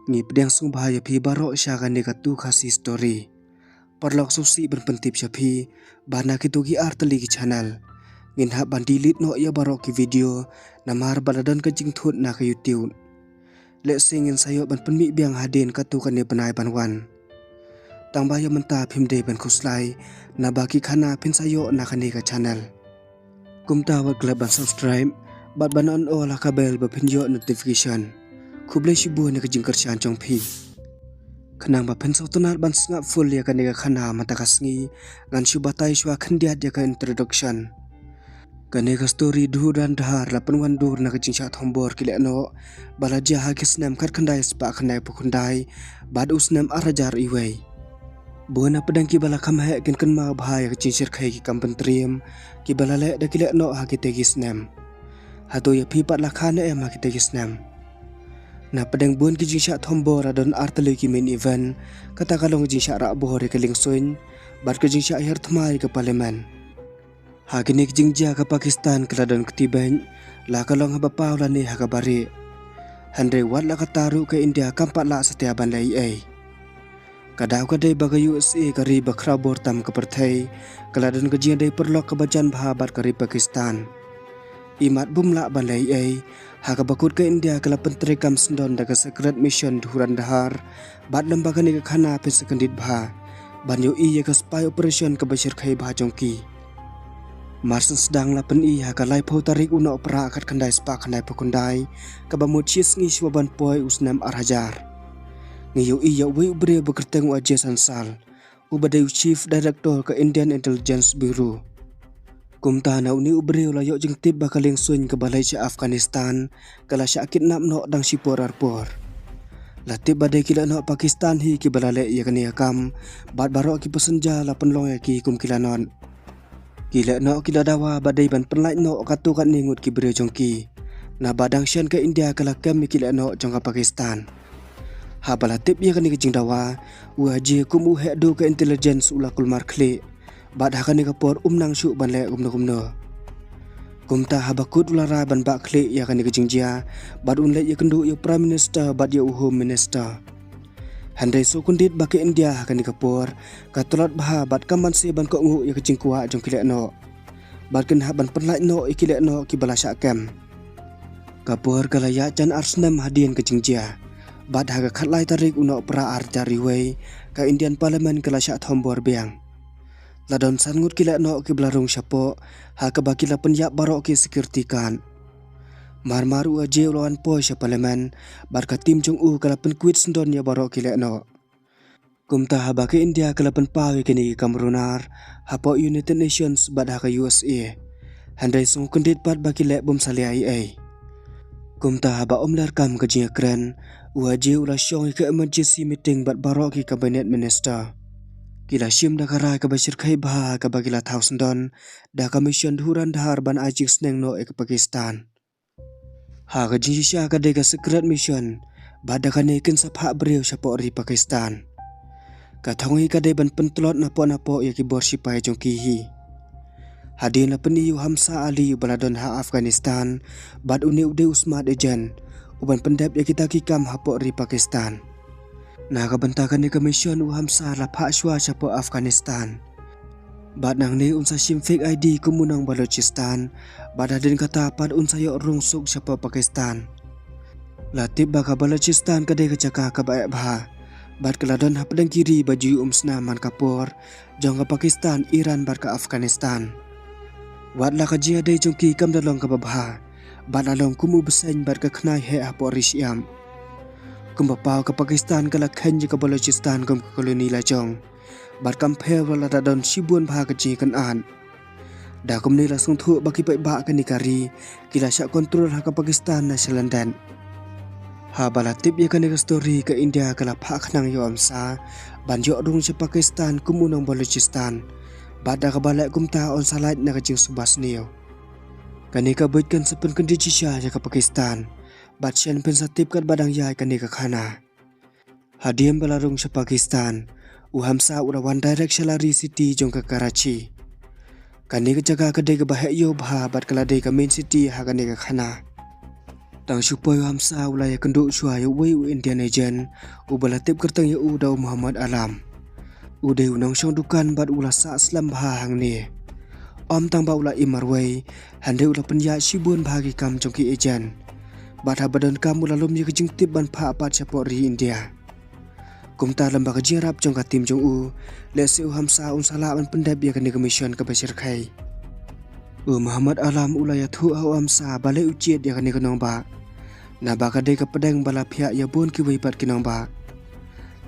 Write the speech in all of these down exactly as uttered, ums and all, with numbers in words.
Ngi pdiang sngewbha ïa phi baroh sha kane ka Tu Khasi Story. Paralok, sngewsih ban pyntip sha phi ba na kitu ki artylli ki channel ngin hap ban delete noh ïa baroh ki video namar ba la don ka jingthut na ka YouTube. Lehse ngin sa ïoh ban pynmih biang hadien katu kane bnai ban wan. Tang ba ïa mynta phim dei ban khuslai, naba ki khana phin sa ïoh na kane ka channel. Kumta wat klet ban subscribe bad ban on all ha ka bell ba phin ïoh notification. Khublei shibun ïa ka jingkyrshan jong phi. Khnang ba phin sngewtynnat ban sngap full ïa kane ka khana mynta ka sngi, ngan shu batai shuwa khyndiat ïa ka introduction. Kane ka story Dhuran Dhar la pynwandur na ka jingshah thombor ki lehnoh ba la jia ha ki snem khatkhyndai spah khyndaiphew khyndai bad u snem arhajar iwei. Bun na pdeng kiba la kham heh kin kynmaw bha ïa ka jingshyrkhei ki kam pyntriem kiba la leh da ki lehnoh ha kitei ki snem. Hato ïa phi pat la kha ne em ha kitei ki snem? Na pdeng bun ki jingshah thombor la don artylli ki main event, kata ka long ka jingshah rahbor ïa ka liengsuiñ bad ka jingshah hiar thma ïa ka parliament. Ha kine ki jingjia ka Pakistan ka la don kti beiñ, la ka long haba paw lane ha kaba rieh. Hynrei wat la katta ruh ka India kam pat lah satia ban leh ei ei. Ka daw ka dei ba ka U S A, ka ri ba khraw bor tam ka pyrthei, ka la don ka jingïadei paralok kaba jan bha bad ka ri Pakistan. Imat bym lah ban leh ei ei, ha kaba kut ka India ka la pyntreikam syndon da ka secret mission Dhuran Dhar, bad lem ba kane ka khana phin sa kyndit bha ban ïohi ïa ka spy operation kaba shyrkhei bha jong ki. Mar syn sdang la pyni ha ka laiphew tarik u Nohprah khatkhyndai spah khyndaiphew khyndai, kaba mut shi sngi shuwa ban poi u snem arhajar. Ngi ïohi ïa uwei u briew ba kyrteng u Ajay Sansal, uba dei u Chief Director ka Indian Intelligence Bureau. Kumta na une u briew la ïoh jingtip ba ka liengsuiñ kaba leit sha Afghanistan ka la shah kidnap noh dang shipor arpor. La tip ba dei ki lehnoh Pakistan hi kiba la leh ïa kane ka kam, bad baroh ki passenger la pynlong ïa ki kum ki lanot. Ki lehnoh ki la dawa ba dei ban pynlait noh katto katne ngut ki briew jong ki, naba dang shen ka India ka la kem ïa ki lehnoh jong ka Pakistan. Haba la tip ïa kane ka jingdawa, u Ajay kum u heh duh ka intelligence u la kulmar khlieh, bad ha kane ka por um nang shuh ban leh kumno kumno. Kumta haba kut u la rai ban bah khlieh ïa kane ka jingjia, bad un leit ïakynduh ïa u Prime Minister bad ïa u Home Minister. Hynrei sngewkyndit ba ka India ha kane ka por ka tlot bha bad kam banse ban kohnguh ïa ka jingkwah jong ki lehnoh, bad kin hap ban pynlait noh ïa ki lehnoh kiba la shah kem. Ka por ka la ïaid jan ar snem hadien ka jingjia, bad ha ka khatlai tarik u Nohprah arhajar iwei, ka Indian Parliament ka la shah thombor biang. La don san ngut ki lehnoh kiba la rung shapoh, ha kaba ki la pynïap baroh ki security guard. Mar mar u Ajay u la wan poi sha Parliament, bad ka team jong u ka la pynkwit syndon ïa baroh ki lehnoh. Kumta haba ka India ka la pynpaw ïa kine ki kam runar hapoh United Nations bad ha ka U S A, hynrei sngewkyndit pat ba ki leh bym salia ei ei. Kumta haba ym ler kam ka jingïakren, u Ajay u la shong ïa ka emergency meeting bad baroh ki cabinet minister. Ki la shim da ka rai kaba shyrkhei bha kaba ki la thaw syndon da ka mission Dhuran Dhar ban ai jingsneng noh ïa ka Pakistan. Ha ka jingshisha ka dei ka secret mission, bad da kane kin sa phah briew shapoh ri Pakistan. Ka thong hi ka dei ban pyntlot napoh napoh ïa ki bor shipai jong ki hi. Hadien la pyni u Hamza Ali uba la don ha Afghanistan, bad une u dei u smart agent uban pyndep ïa kita ki kam hapoh ri Pakistan. Na ka bynta kane ka mission u Hamza la phah shuwa shapoh Afghanistan. Bad nangne un sa shim fake I D kum u nong Balochistan, bad hadien kata pat un sa ïoh rung suk shapoh Pakistan. La tip ba ka Balochistan ka dei ka jaka kaba eh bha, bad ka la don hapdeng ki ri ba ju umsnam man ka por jong ka Pakistan, Iran bad ka Afghanistan. Wat la ka jingïadei jong ki kam da long kaba bha, bad la long kum u bseiñ bad ka khnai heh hapoh ri shyiap. Kumba paw ka Pakistan ka la kheiñ ïa ka Balochistan kum ka koloni lajong, bad kam pher wat la da don shibun bha ka jingïakynad. Da kumne la sngewthuh ba ki paidbah kane ka ri ki la shah kontrol ha ka Pakistan na shalyndet. Haba la tip ïa kane ka story, ka India ka la phah khnang ïa u Hamza ban ïoh rung sha Pakistan kum u nong Balochistan, bad da kaba leh kumta un sa lait na ka jingsuba sniew. Kane ka buit kan sa pynkyndit shisha ïa ka Pakistan, bad shen phin sa tip katba dang ïaid kane ka khana. Hadien ba la rung sha Pakistan, u Hamza u la wan direct sha Lahori city jong ka Karachi. Kane ka jaka ka dei kaba heh ïew bha bad ka la dei ka main city ha kane ka khana. Tang shu poi u Hamza u la ïakynduh shuwa ïa uwei u Indian agent uba la tip kyrteng ïa u da u Muhammad Alam. U dei u nongshong dukan bad u la sah slem bha hangne. Ym tang ba u la im marwei, hynrei u la pynïaid shibun bha ki kam jong ki agent. Bad haba donkam u la lum ïa ka jingtip ban phah pat shapoh ri India. Kumta lem bad ka jingïarap jong ka team jong u, lehse u Hamza un sa lah ban pyndep ïa kane ka mission kaba shyrkhei. U Muhammad Alam u la ïathuh ha u Hamza balei u jied ïa kane ka nongbah. Naba ka dei ka pdeng ba la phiah ïa bun kiwei pat ki nongbah.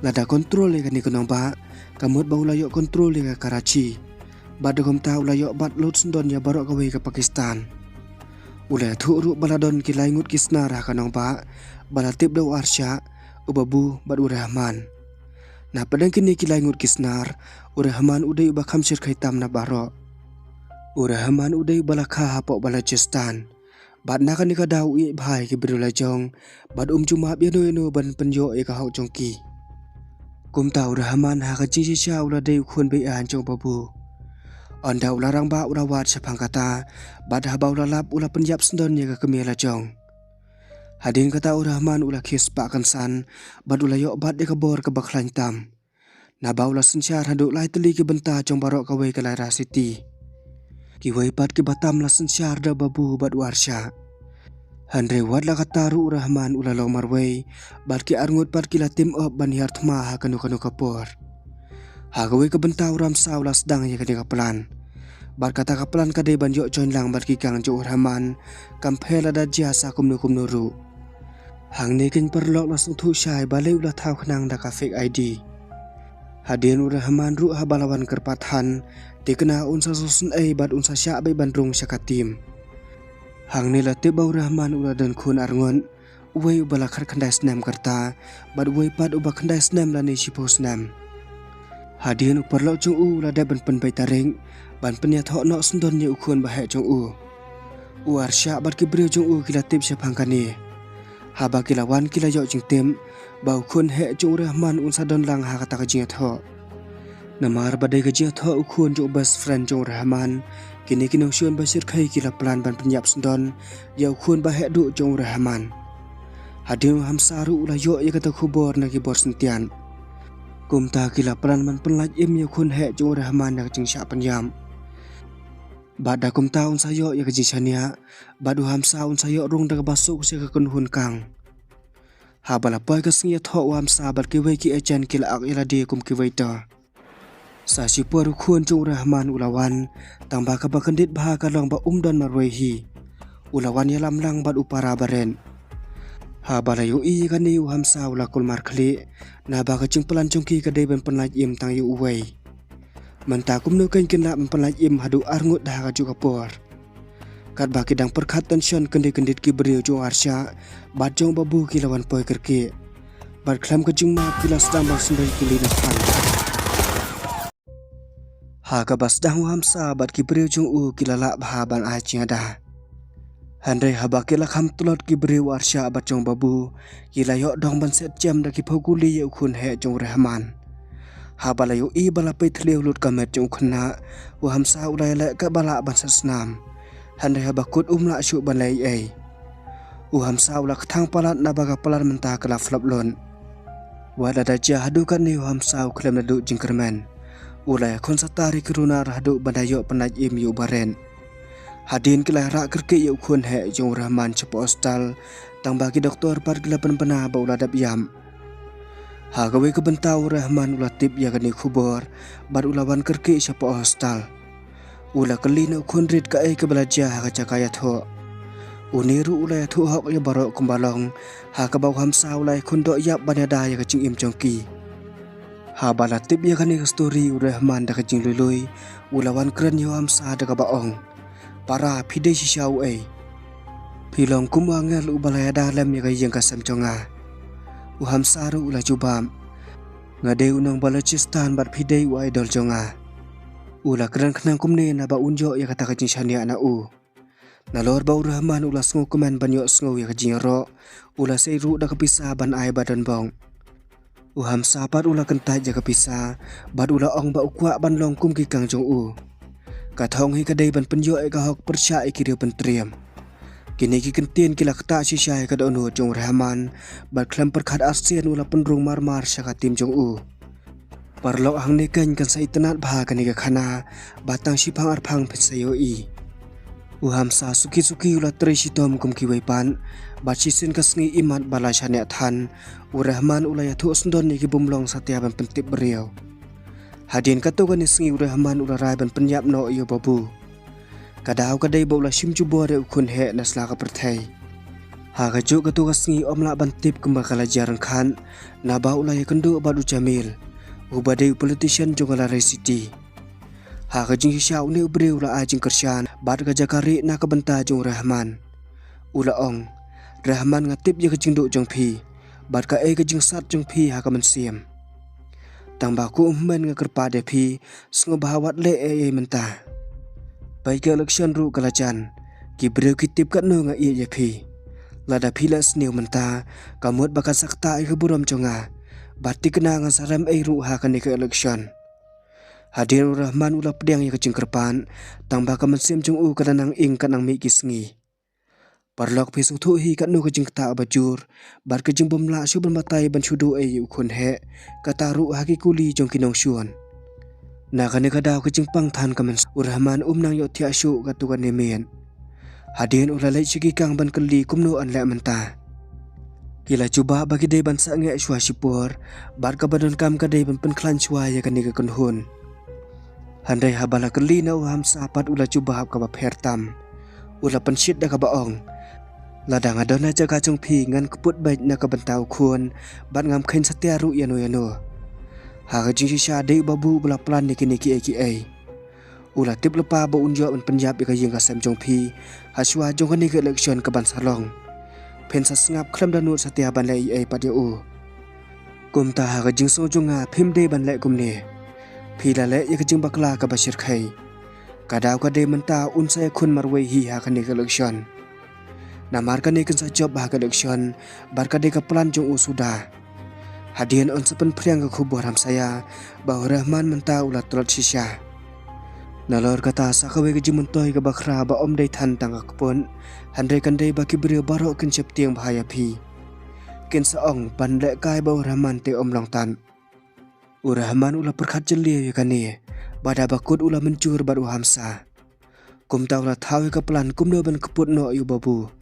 Lada control ïa kane ka nongbah, ka mut ba u la ïoh control ïa ka Karachi. Bad da kumta u la ïoh bat lut syndon ïa baroh kawei ka Pakistan. U la ïathuh ruh ba la don ki lai ngut ki snar ha ka nongbah, ba la tip da u Arshad, u Babu bad u Rahman. Na pdeng kine ki lai ngut ki snar, u Rahman u dei uba kham shyrkhei tam na baroh. U Rahman u dei uba la kha hapoh Balochistan. Bad na kane ka daw u ïeit bha ïa ki briew la jong, bad um ju map ïano ïano ban pynïoh ïa ka hok jong ki. Kumta u Rahman ha ka jingshisha u la dei u khun beiñ jong u Babu. Ynda u la rangbah u la wad shaphang kata, bad haba u la lap u la pynïap syndon ïa ka kmie la jong. Hadien kata u Rahman u la khie spah kynsan, bad u la ïoh bat ïa ka bor kaba khlaiñ tam. Naba u la synshar haduh lai tylli ki bynta jong baroh kawei ka Lahira City. Kiwei pat kiba tam la synshar da u Babu bad u Arshad. Hynrei wat la katta ruh u Rahman u la long marwei, bad ki arngut pat ki la team up ban hiar thma ha kano kano ka por. Ha kawei ka bynta u Hamza u la sdang ïa kane ka plan. Bad kata ka plan ka dei ban ïoh join lang bad ki gang jong u Rahman, kam pher lada jia sa kumno kumno ruh. Hangne kein paralok la sngewthuh shai balei u la thaw khnang da ka fake I D. Hadien u Rahman ruh haba la wan kyrpad than, te kane un sa sngewsynei bad un sa shah beit ban rung sha ka team. Hangne la tip ba u Rahman u la don khun arngut, uwei uba la khatkhyndai snem ka rta, bad uwei pat uba khyndai snem lane shiphew snem. Hadien u paralok jong u u la dep ban pynbeit tarik, ban pynïathoh noh syndon ïa u khun ba heh jong u. U Arshad bad ki briew jong u ki la tip shaphang kane. Haba ki la wan ki la ïoh jingtip, ba u khun heh jong u Rahman un sa don lang ha kata ka jingïathoh. Namar ba dei ka jingïathoh u khun jong u best friend jong u Rahman, kine ki nongshun ba shyrkhei ki la plan ban pynïap syndon ïa u khun ba heh duh jong u Rahman. Hadien u Hamza ruh u la ïoh ïa kata ka khubor na ki bor syntiat. Kumta ki la plan ban pynlait im ïa u khun heh jong u Rahman na ka jingshah pynïap. Bad da kumta un sa ïoh ïa ka jingshaniah, bad u Hamza un sa ïoh rung da kaba suk sha ka kynhun kang. Haba la poi ka sngi ïathoh u Hamza bad kiwei ki agent ki la ak ïa lade kum ki waiter. Sa shipor u khun jong u Rahman u la wan, tang ba kaba kyndit bha ka long ba um don marwei hi. U la wan ïalam lang bad u para barit. Haba la ïohi ïa kane u Hamza u la kulmar khlieh, naba ka jingplan jong ki ka dei ban pynlait im tang ïa uwei. Mynta kumno kein kin lah ban pynlait im haduh arngut ha kajuh ka por. Katba ki dang pyrkhat tension kyndit kyndit ki briew jong u Arshad, bad jong u Babu ki la wan poi kyrkieh. Bad khlem ka jingmap ki la sdang ban sngewdei kuli na phan. Ha kaba sdang u Hamza bad ki briew jong u ki la lah bha ban ai jingada. Hynrei haba ki la kham tlot ki briew u Arshad bad jong u Babu, ki la ïoh dong ban set jem da ki phew kuli ïa u khun heh jong u Rahman. Haba la ïohi ba la peit thliew lut ka met jong u khynnah, u Hamza u la ïaleh katba lah ban set snam. Hynrei haba kut um lah shuh ban leh ei ei. U Hamza u la kthang palat naba ka plan mynta ka la flop lut. Wat lada jia haduh katne u Hamza u khlem naduh jingkyrmen. U la ïakhun satar ïa ki runar haduh ban da ïoh pynlait im ïa u barit. Hadien ki la rah kyrkieh ïa u khun heh jong u Rahman shapoh hospital, tang ba ki doktor pat ki la pynbna ba u la dep ïap. Ha kawei ka bynta u Rahman u la tip ïa kane ka khubor, bad u la wan kyrkieh shapoh hospital. U la kylli na u khun rit kaei kaba la jia ha ka jaka ïathoh. Une ruh u la ïathuh hok ïa baroh kumba long, ha kaba u Hamza u la ïakhun doh ïap ban ïada ïa ka jingim jong ki. Haba la tip ïa kane ka story u Rahman da ka jinglui lui, u la wan kren ïa u Hamza da kaba ong. Para, phi dei shisha uei? Phi long kum u angel uba la ïada lem ïa ka ïing ka sem jong nga. U Hamza ruh u la jubab. Nga dei u nong Balochistan bad phi dei u idol jong nga. U la kren khnang kumne naba un ïoh ïa kata ka jingshaniah na u. Nalor ba u Rahman u la sngewkmen ban ïohsngew ïa ka jingïaroh, u la sei ruh da ka pisa ban ai ba don bok. U Hamza pat u la kyntait ïa ka pisa, bad u la ong ba u kwah ban long kum ki kang jong u. Ka thong hi ka dei ban pynïoh ïa ka hok pyrshah ïa ki riew pyntriem. Kine ki kyntien ki la ktah shisha ïa ka dohnud jong u Rahman, bad khlem pyrkhat arsien u la pynrung marmar sha ka tim jong u. Paralok, hangne kan kan sa itynnad bha kane ka khana, ba tang shiphang arphang phin sa ïohi. U Hamsa suki suki u la trei shitom kum kiwei pat, bad shisien ka sngi imat ba la shaniah than, u Rahman u la ïathuh sngewdon ïa ki bym long satia ban pyntip briew. Hadien katto katne sngi u Rahman u la rai ban pynïap noh ïa u Babu. Ka daw ka dei ba u la shim jubor ïa u khun heh na sla ka pyrthei. Ha kajuh katto ka sngi ym lah ban tip kumba ka la jia ryngkhat, naba u la ïakynduh bad u Jamil, uba dei u politician jong ka Lurai City. Ha ka jingshisha une u briew u la ai jingkyrshan bad ka jaka rieh na ka bynta jong u Rahman. U la ong, "Rahman, nga tip ïa ka jingduh jong phi, bad kaei ka jingsat jong phi ha ka mynsiem. Tangba kum hynmen nga kyrpad ïa phi, sngewbha wat leh ei ei mynta. Peit ka election ruh ka la jan, ki briew ki tip katno nga ïeit ïa phi. Lada phi leh sniew mynta, ka mut ba kan sa ktah ïa ka burom jong nga, bad thikna ngan sa rem ei ruh ha kane ka election." Hadien u Rahman u la pdiang ïa ka jingkyrpad, tangba ka mynsiem jong u ka la nang ing kat nang mih ki sngi. Paralok, phi sngewthuh hi katno ka jingktah ba jur, bad ka jingbymlah shuh ban batai ban shu duh ei ïa u khun heh, kata ruh ha ki kuli jong ki nongshun. Na kane ka daw ka jingpang than ka mynsiem u Rahman um nang ïohthiah shuh katto katne miet. Hadien u la leit sha ki kang ban kylli kumno yn leh mynta. Ki la jubab ba ki dei ban sah ngeh shuwa shipor, bad kaba donkam ka dei ban pynkhlaiñ shuwa ïa kane ka kynhun. Hynrei haba la kylli na u Hamsa pat u la jubab kaba pher tam. U la pynshit da kaba ong, "Lada nga don ha jaka jong phi ngan kput beit na ka bynta u khun, bad ngam kheiñ satia ruh ïano ïano. Ha ka jingshisha dei u Babu ba la plan ïa kine kiei kiei. U la tip lypa ba un ïoh ban pynïap ïa ka ïing ka sem jong phi, ha shuwa jong kane ka election ka ban sa long. Phin sa sngap khlem da nud satia ban leh ei ei pat ïa u. Kumta ha ka jingsngew jong nga phim dei ban leh kumne. Phi la leh ïa ka jingbakla kaba shyrkhei. Ka daw ka dei mynta un sa ïakhun marwei hi ha kane ka election. Namar kane kan sa jop ha ka election, bad ka dei ka plan jong u suda." Hadien yn sa pynphriang ka khubor hamsaïa, ba u Rahman mynta u la tlot shisha. Nalor kata sa kawei ka jingmyntoi kaba khraw ba ym dei than tang ka kput, hynrei kan dei ba ki briew baroh kin sheptieng bha ïa phi. Kin sa ong ban lehkai ba u Rahman te ym long tad. U Rahman u la pyrkhat jylliew ïa kane, bad haba kut u la mynjur bad u Hamsa. Kumta u la thaw ïa ka plan kumno ban kput noh ïa u Babu.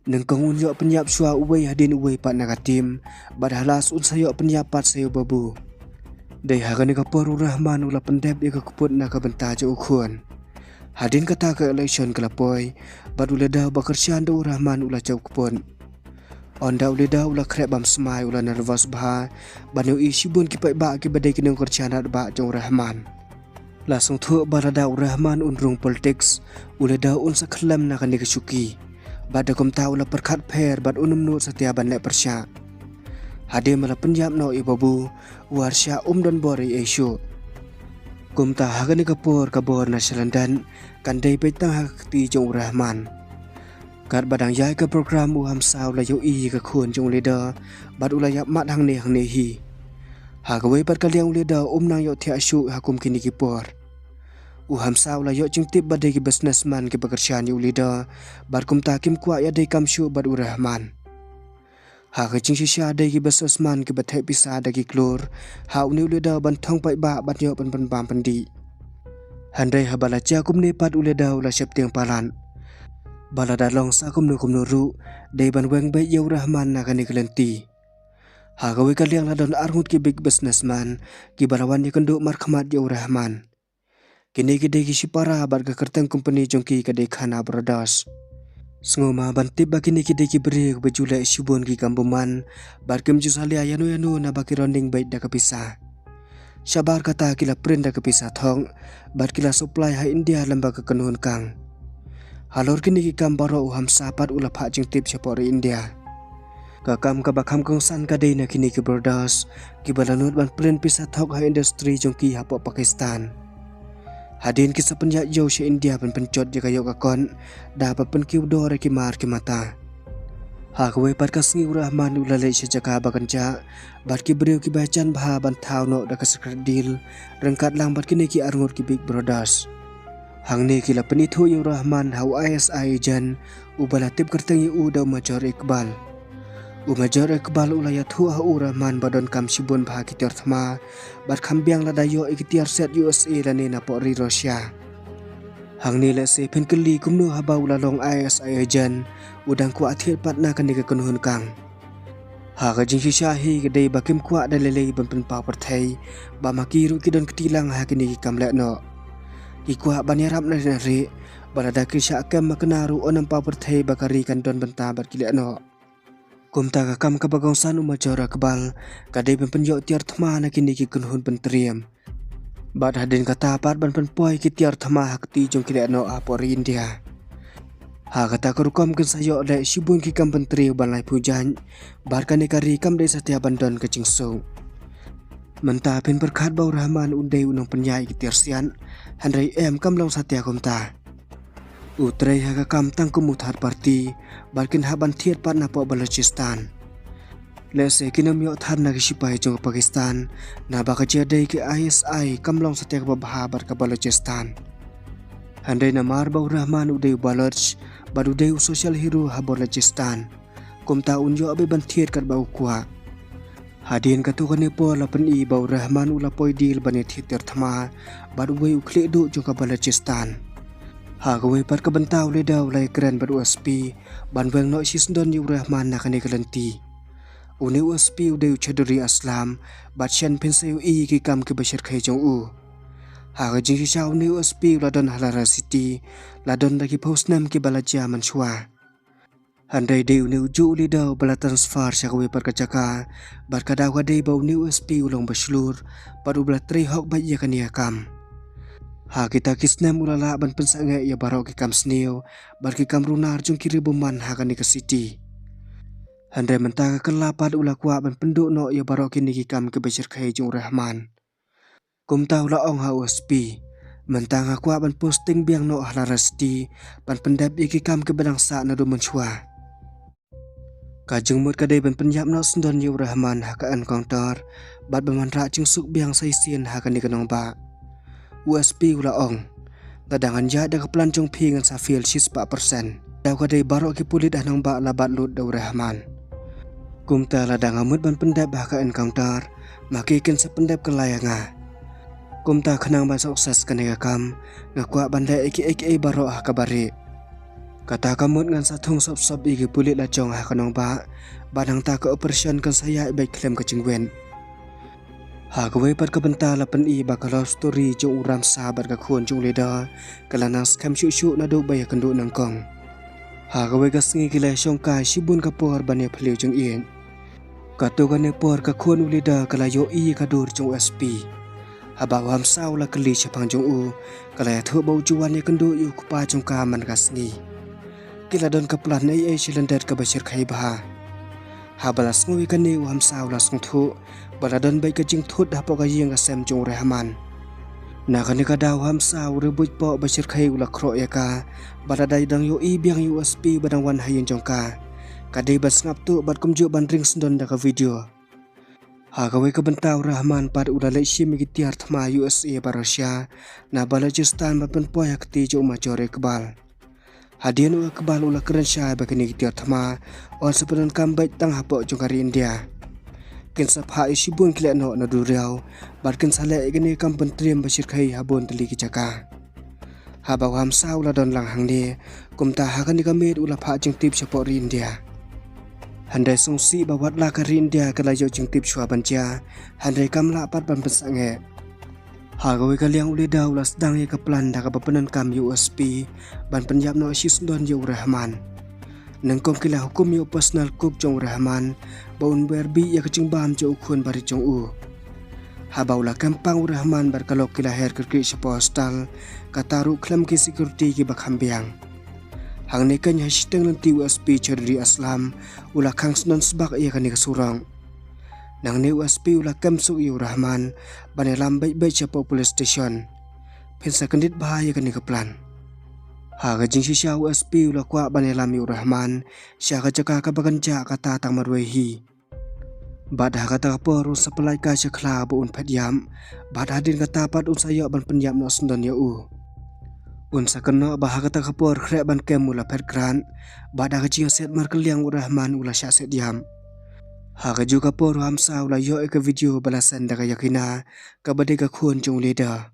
Nyngkong un ïoh pynïap shuwa uwei hadien uwei pat na ka team, bad ha last un sa ïoh pynïap pat sa ïa u Babu. Dei ha kane ka por u Rahman u la pyndep ïa ka kput na ka bynta jong u khun. Hadien kata ka election ka la poi, bad u Lehdaw ba kyrshan da u Rahman u la jop kput. Ynda u Lehdaw u la khreh bam smai, u la nervous bha, ban ïohi shibun ki paidbah kiba dei ki nongkyrshan radbah jong u Rahman. La sngewthuh ba lada u Rahman un rung politics, u Lehdaw un sa khyllem na kane ka shuki. Bad da kumta u la pyrkhat pher bad un ym nud satia ban leh pyrshah. Hadien ba la pynïap noh ïa u Babu, u harsha um don bor ei ei shuh. Kumta ha kane ka por ka bor na sha London kan dei beit tang ha ka kti jong u Rahman. Katba dang ïaid ka program u Hamsa u la ïohi ïa ka khun jong u Lehdaw, bad u la ïap mat hangne hangne hi. Ha kawei pat ka liang u Lehdaw um nang ïohthiah shuh ha kum kine ki por. U Hamsa u la ïoh jingtip ba dei ki businessman kiba kyrshan ïa u Lehdaw, bad kumta kim kwah ïadei kam shuh bad u Rahman. Ha ka jingshisha dei ki businessman kiba theh pisa da ki klur ha une u Lehdaw ban thong paidbah ban ïoh pynbam pyndih. Hynrei haba la jia kumne pat u Lehdaw u la sheptieng palat ba lada long sa kumno kumno ruh, dei ban weng beit ïa u Rahman na kane ka lynti. Ha kawei ka liang la don arngut ki big businessman kiba la wan ïakynduh markhmat ïa u Rahman. Kine ki dei ki shipara bad ka kyrteng company jong ki ka dei Khanna Brothers. Sngewma ban tip ba kine ki dei ki briew ba ju leh shibun ki kam bymman, bad kim ju salia ïano ïano naba ki running beit da ka pisa. Shabar kata ki la print da ka pisa thok, bad ki la supply ha India lem bad ka kynhun kang. Halor kine ki kam baroh u Hamsa pat u la phah jingtip shapoh ri India. Ka kam kaba kham kongsan ka dei na kine ki Brothers kiba la nud ban print pisa thok ha industry jong ki hapoh Pakistan. Hadien ki sa pynïaid ïew sha India ban pynjot ïa ka ïoh ka kot da ban pynkiew dor ïa ki mar ki mata. Ha kawei pat ka sngi u Rahman u la leit sha jaka ba kynjah, bad ki briew kiba jan bha ban thaw noh da ka secret deal ryngkat lang bad kine ki arngut ki big Brothers. Hangne ki la pynithuh ïa u Rahman ha u I S I agent, uba la tip kyrteng ïa u da u Major Iqbal. U Major Iqbal u la ïathuh ha u Rahman ba donkam shibun bha ki tiar thma, bad kham biang lada ïoh ïa ki tiar set U S A lane napoh ri Russia. Hangne lehse phin kylli kumno haba u la long I S I agent, u dang kwah thied pat na kane ka kynhun kang. Ha ka jingshisha hi ka dei ba kim kwah da lei lei ban pynpaw pyrthei ba ma ki ruh ki don kti lang ha kine ki kam lehnoh. Ki kwah ban ïarap na ri na ri, ba lada ki shah kem makna ruh yn ym paw pyrthei ba ka ri kan don bynta bad ki lehnoh. Kumta ka kam kaba kongsan u Major Iqbal ka dei ban pynïoh tiar thma na kine ki kynhun pyntriem. Bad hadien kata pat ban pynpoi ki tiar thma ha kti jong ki lehnoh hapoh ri India. Ha kata ka rukom kin sa ïoh leh shibun ki kam pyntriem ban laiphew jaiñ, bad kane ka ri kam dei satia ban don ka jingsuk. Mynta phin pyrkhat ba u Rahman un dei u nongpynïaid ki tiar sian, hynrei em, kam long satia kumta. U trei ha ka kam tang kum u third party, bad kin hap ban thied pat napoh Balochistan. Lehse kin ym ïoh than na ki shipai jong ka Pakistan, naba ka jia dei ki I S I kam long satia kaba bha bad ka Balochistan. Hynrei namar ba u Rahman u dei u Baloch, bad u dei u social hero ha Balochistan, kumta un ïoh beit ban thied katba u kwah. Hadien katto katne por la pyni ba u Rahman u la poi deal ban ïa thied tiar thma bad uwei u khlieh duh jong ka Balochistan. Ha kawei pat ka bynta u leader u la ïakren bad u S P ban weng noh shisyndon ïa u Rahman na kane ka lynti. Une u S P u dei u Chaudhry Aslam, bad shen phin sa ïohi ïa ki kam kiba shyrkhei jong u. Ha ka jingshisha une u S P u la don ha Lara City, la don da ki phew snem kiba la jia mynshuwa. Hynrei dei une u juh u leader uba la transfer sha kawei pat ka jaka, bad ka daw ka dei ba une u S P u long ba shlur, bad uba la trei hok beit ïa kane ka kam. Ha kita ki snem u la lah ban pynsangeh ïa baroh ki kam sniew bad ki kam runar jong ki riewbymman ha kane ka city. Hynrei mynta ka kylla pat u la kwah ban pynduh noh ïa baroh kine ki kam kiba shyrkhei jong u Rahman. Kumta u la ong ha u S P, mynta nga kwah ban posting biang noh ha Lara City, ban pyndep ïa ki kam kiba dang sah naduh mynshuwa. Ka jingmut ka dei ban pynïap noh syndon ïa u Rahman ha ka encounter, bad ban wanrah jingsuk biang sa shisien ha kane ka nongbah. U S P u la ong, lada ngan ïaid da ka plan jong phi ngan sa fail shispah percent. Daw ka dei baroh ki pulit ha nongbah la bat lut da u Rahman. Kumta lada nga mut ban pyndep ha ka encounter, ma ki kin sa pyndep kylla ïa nga. Kumta khnang ban success kane ka kam, nga kwah ban leh ïa kiei kiei baroh ha kaba rieh. Kata ka mut ngan sa thung sop sop ïa ki pulit la jong ha ka nongbah, bad hangta ka operation kan sa ïaid beit khlem ka jingwit. Ha kawei pat ka bynta la pyni ba ka love story jong u Ramsa bad ka khun jong u leader, ka la nang skhem shuh shuh naduh ba ïakynduh nyngkong. Ha kawei ka sngi ki la shongkai shibun ka por ban ïaphylliew jingïeit. Katto katne por ka khun u leader ka la ïohi ïa ka dur jong u S P. Haba u Hamsa u la kylli shaphang jong u, ka la ïathuh ba u ju wan ïakynduh ïa u kpa jong ka man ka sngi. Ki la don ka plan ei ei shi lyndet kaba shyrkhei bha. Haba la sngew ïa kane u Hamsa u la sngewthuh ba la don beit ka jingthut hapoh ka ïing ka sem jong u Rahman. Na kane ka daw u Hamsa u rebut poh ba shyrkhei u la khroh ïa ka, bad lada dang ïohi biang ïa u S P ba dang wan ha ïing jong ka, ka dei ban sngap tuh bad kumjuh ban ring syndon da ka video. Ha kawei ka bynta u Rahman pat u la leit shim ïa ki tiar thma U S A bad Russia na Balochistan ban pynpoi ha kti jong u Major Iqbal. Hadien u Iqbal u la kren shai ba kine ki tiar thma yn sa pyndonkam beit tang hapoh jong ka ri India. Kin sa phah ïa shibun ki lehnoh na duriaw bad kin sa leh ïa kine ki kam pyntriem ba shyrkhei ha bun tylli ki jaka. Haba u Hamsa u la don lang hangne, kumta ha kane ka miet u la phah jingtip shapoh ri India. Hynrei sngewsih ba watla ka ri India ka la ïoh jingtip shuwa ban jia, hynrei kam lah pat ban pynsangeh. Ha kawei ka liang u leader u la sdang ïa ka plan da kaba pyndonkam ïa u S P ban pynïap noh shisyndon ïa u Rahman. Nyngkong ki la hukum ïa u personal cook jong u Rahman ba un wer bih ïa ka jingbam jong u khun barit jong u. Haba u la kem pang u Rahman bad ka lok ki la her kyrkieh shapoh hostel, kata ruh khlem ki security kiba kham biang. Hangne keiñ ha shiteng lynti u S P Chaudhry Aslam u la khang syndon sbak ïa kane ka surok. Nangne u S P u la kem suk ïa u Rahman ban ïalam beit beit shapoh police station. Phin sa kyndit bha ïa kane ka plan. Ha ka jingshisha u S P u la kwah ban ïalam ïa u Rahman sha ka jaka kaba kynjah kata tang marwei hi. Bad ha kata ka por un sa pynlait kai sha khlaw ba un phet ïap, bad hadien kata pat un sa ïoh ban pynïap noh syndon ïa u. Un sa kynnoh ba ha kata ka por khreh ban kem u la phet krad, bad ha ka jingïaset markylliang u Rahman u la shah set ïam. Ha kajuh ka por u Hamsa u la ïoh ïa ka video ba la send da ka Yakina, kaba dei ka khun jong u Leda.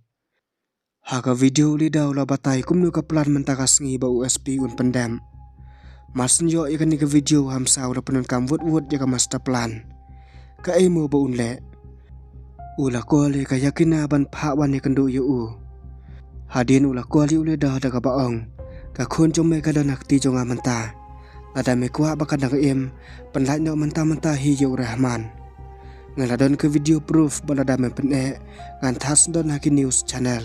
Ha ka video u Leda u la batai kumno ka plan mynta ka sngi ba u S P un pyndem. Mar shu ïoh ïa kane ka video u Hamsa u la pyndonkam wut wut ïa ka master plan. Kaei mo ba un leh? U la call ïa ka Yakina ban phah wan ïakynduh ïa u. Hadien u la call ïa u Leda da kaba ong, ka khun jong me ka don ha kti jong nga mynta. Lada me kwah ba ka dang im, pynlait noh mynta mynta hi ïa u Rahman. Nga la don ka video proof ba lada men pyneh, ngan thad syndon ha ki news channel.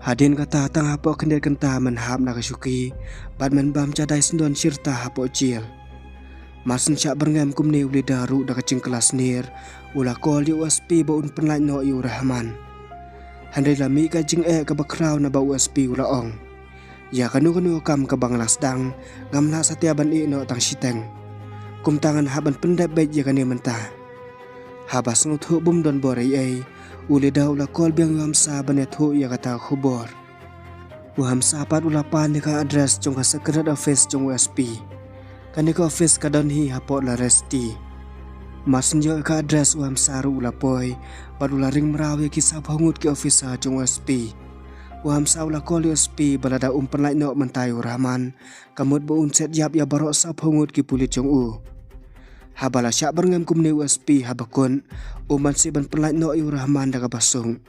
Hadien kata tang hapoh khyndiat kynta men hap na ka shuki, bad men bam jadai syndon shirta hapoh jail. Mar shu shah byrngem kumne u Leda ruh da ka jingkylla snier, u la call ïa u S P ba un pynlait noh ïa u Rahman. Hynrei la mih ka jingeh kaba khraw naba u S P u la ong, ïa kano kano ka kam kaba nga la sdang, ngam lah satia ban ïeh noh tang shiteng. Kumta ngan hap ban pyndep beit ïa kane mynta. Haba sngewthuh bym don bor ei ei, u Leda u la call biang ïa u Hamsa ban ïathuh ïa kata ka khubor. U Hamsa pat u la pan ïa ka address jong ka secret office jong u S P. Kane ka office ka don hi hapoh Lare City. Mar shu ïoh ïa ka address u Hamsa ruh u la poi, bad u la ring mraw ïa ki saphew ngut ki officer jong u S P. U Hamsa u la call ïa u S P ba lada um pynlait noh mynta ïa u Rahman, ka mut ba un set ïap ïa baroh saphew ngut ki pulit jong u. Haba la shah byrngem kumne u S P haba kut, um ban shu ban pynlait noh ïa u Rahman da kaba suk.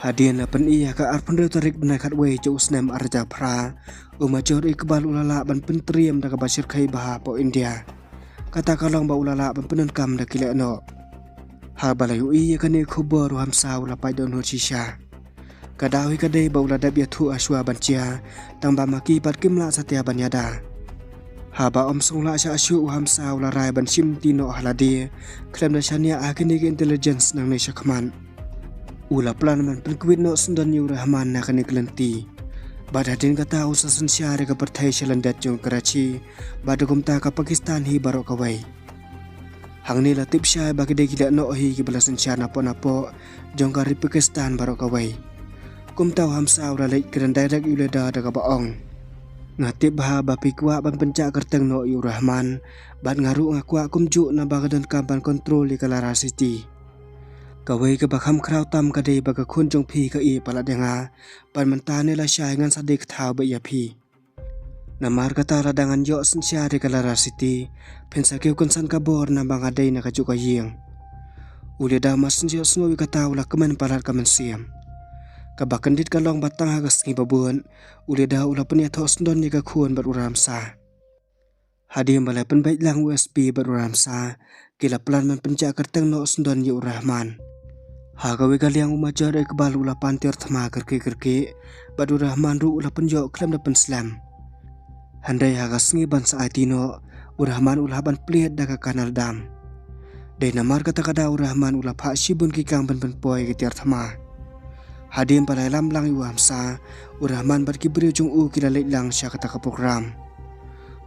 Hadien la pyni ïa ka arphew hynriew tarik bnai khatwei jong u snem ar hajar phra, u Major Iqbal u la lah ban pyntriem da kaba shyrkhei bha hapoh India. Kata ka long ba u la lah ban pyndonkam da ki lehnoh. Haba la ïohi ïa kane ka khubor u Hamsa u la pait dohnud shisha. Ka daw hi ka dei ba u la dep ïathuh ha shuwa ban jia, tang ba ma ki pat kim lah satia ban ïada. Haba um shym lah shah shuh u Hamsa u la rai ban shim ti noh ha lade, khlem da shaniah ha kine ki intelligence nangne shakhmat. U la plan ban pynkwit noh syndon ïa u Rahman na kane ka lynti. Bad hadien kata u sa synshar ïa ka pyrthei sha lyndet jong Karachi, bad da kumta ka Pakistan hi baroh kawei. Hangne la tip shai ba ki dei ki lehnoh hi kiba la synshar napoh napoh jong ka ri Pakistan baroh kawei. Kumta u Hamsa u la leit kren direct ïa u Leda da kaba ong, nga tip bha ba phi kwah ban pynjah kyrteng noh ïa u Rahman, bad nga ruh nga kwah kumjuh naba nga donkam ban control ïa ka Lara City. Kawei kaba kham khraw tam ka dei ba ka khun jong phi ka ïeh palat ïa nga, bad mynta ne lashai ngan sa dei kthaw beit ïa phi. Namar kata lada ngan ïoh synshar ïa ka Lara City, phin sa kiew kynsan ka bor naba nga dei na kajuh ka ïing. U Leda mar shu ïohsngew ïa kata u la kmen palat ka mynsiem. Kaba kyndit ka long ba tang ha ka sngi ba bud, u Leda u la pynïathoh syndon ïa ka khun bad u Hamsa. Hadien ba la pynbeit lang u S P bad u Hamsa, ki la plan ban pynjah kyrteng noh syndon ïa u Rahman. Ha kawei ka liang u Major Iqbal u la pan tiar thma kyrkieh kyrkieh, bad u Rahman ruh u la pynïoh khlem da pynslem. Hynrei ha ka sngi ban sa aiti noh, u Rahman u la hap ban plied da ka canal dam. Dei namar kata ka daw u Rahman u la phah shibun ki kang ban pynpoi ïa ki tiar thma. Hadien ba la ïalam lang ïa u Hamsa, u Rahman bad ki briew jong u ki la leit lang sha kata ka program.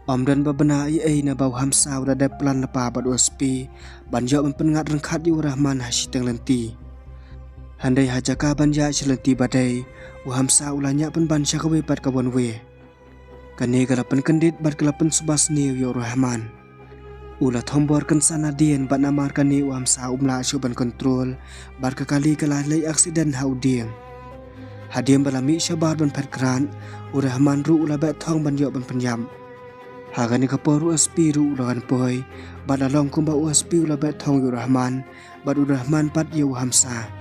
Ym don ba bna ei ei naba u Hamsa u la dep plan lypa bad u S P ban ïoh ban pynngat ryngkat ïa u Rahman ha shiteng lynti. Hynrei ha jaka ban ïaid sha lynti ba dei, u Hamsa u la ñiah pynban sha kawei pat ka one way. Kane ka la pynkyndit bad ka la pynsuba sniew ïa u Rahman. U la thombor kynsan hadien bad namar kane u Hamsa um lah shuh ban control, bad ka kali ka la leit accident ha u dieng. Hadien ba la mih shabar ban phet krad, u Rahman ruh u la beh thong ban ïoh ban pynïap. Ha kane ka por u S P ruh u la wan poi, bad la long kumba u S P u la beh thong ïa u Rahman, bad u Rahman pat ïa u Hamsa.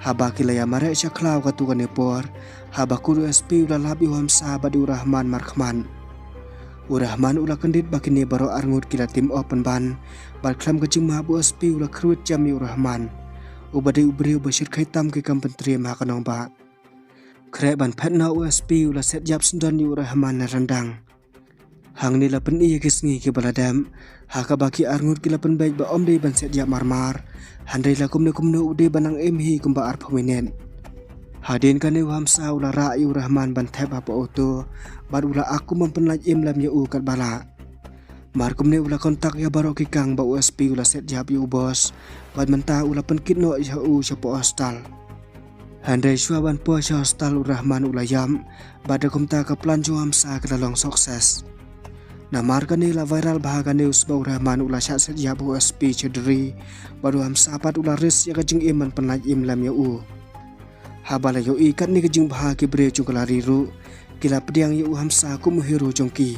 Haba ki la ïa mareh sha khlaw katto katne por, haba kut u S P u la lap ïa u Hamsa bad ïa u Rahman markhmat. U Rahman u la kyndit ba kine baroh arngut ki la team up pynban, bad khlem ka jingmap u S P u la kyrwit jem ïa u Rahman, uba dei u briew ba shyrkhei tam ki kam pyntriem ha ka nongbah. Khreh ban phet noh u S P u la set ïap syndon ïa u Rahman na ryndang. Hangne la pyni ïa ki sngi kiba la dep, ha kaba ki arngut ki la pynbeit ba ym dei ban set ïap marmar, hynrei la kumno kumno u dei ban nang im hi kumba arphew minit. Hadien kane u Hamsa u la rah ïa u Rahman ban thep hapoh auto, bad u la ak kum ban pynlait im lem ïa u katba lah. Mar kumne u la contact ïa baroh ki kang ba u S P u la set ïap ïa u boss, bad mynta u la pynkit noh ïa u shapoh hostel. Hynrei shuwa ban poi sha hostel u Rahman u la ïam, bad da kumta ka plan jong u Hamsa ka la long success. Namar kane la viral bha ka news ba u Rahman u la shah siat ïap ha u S P Chaudhary, bad u Hamsa pat u la risk ïa ka jingim ban pynlait im lem ïa u. Haba la ïohi katne ka jingbha ki briew jong ka lari ruh, ki la pdiang ïa u Hamsa kum u hero jong ki.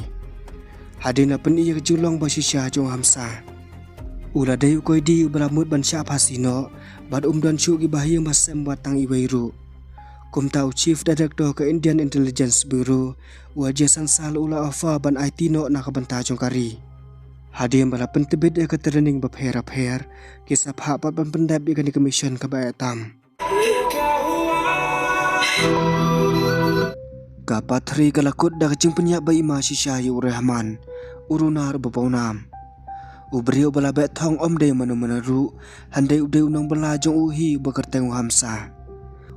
Hadien la pyni ïa ka jinglong ba shisha jong u Hamsa. U la dei u koidi uba la mut ban shah phasi noh, bad um don shuh kiba ha ïing ba sem wat tang iwei ruh. Kumta u Chief Director ka Indian Intelligence Bureau, u Ajay Sansal u la offer ban aiti noh na ka bynta jong ka ri. Hadien ba la pyntbit ïa ka training bapher bapher, ki sa phah pat ban pyndep ïa kane ka mission kaba eh tam. Ka Pathri ka la kut da ka jingpynïap ba ima shisha ïa u Rahman, u runar uba pawnam. U briew ba la beh thong um dei mano mano ruh, hynrei u dei u nongbylla jong u hi uba kyrteng u Hamsa.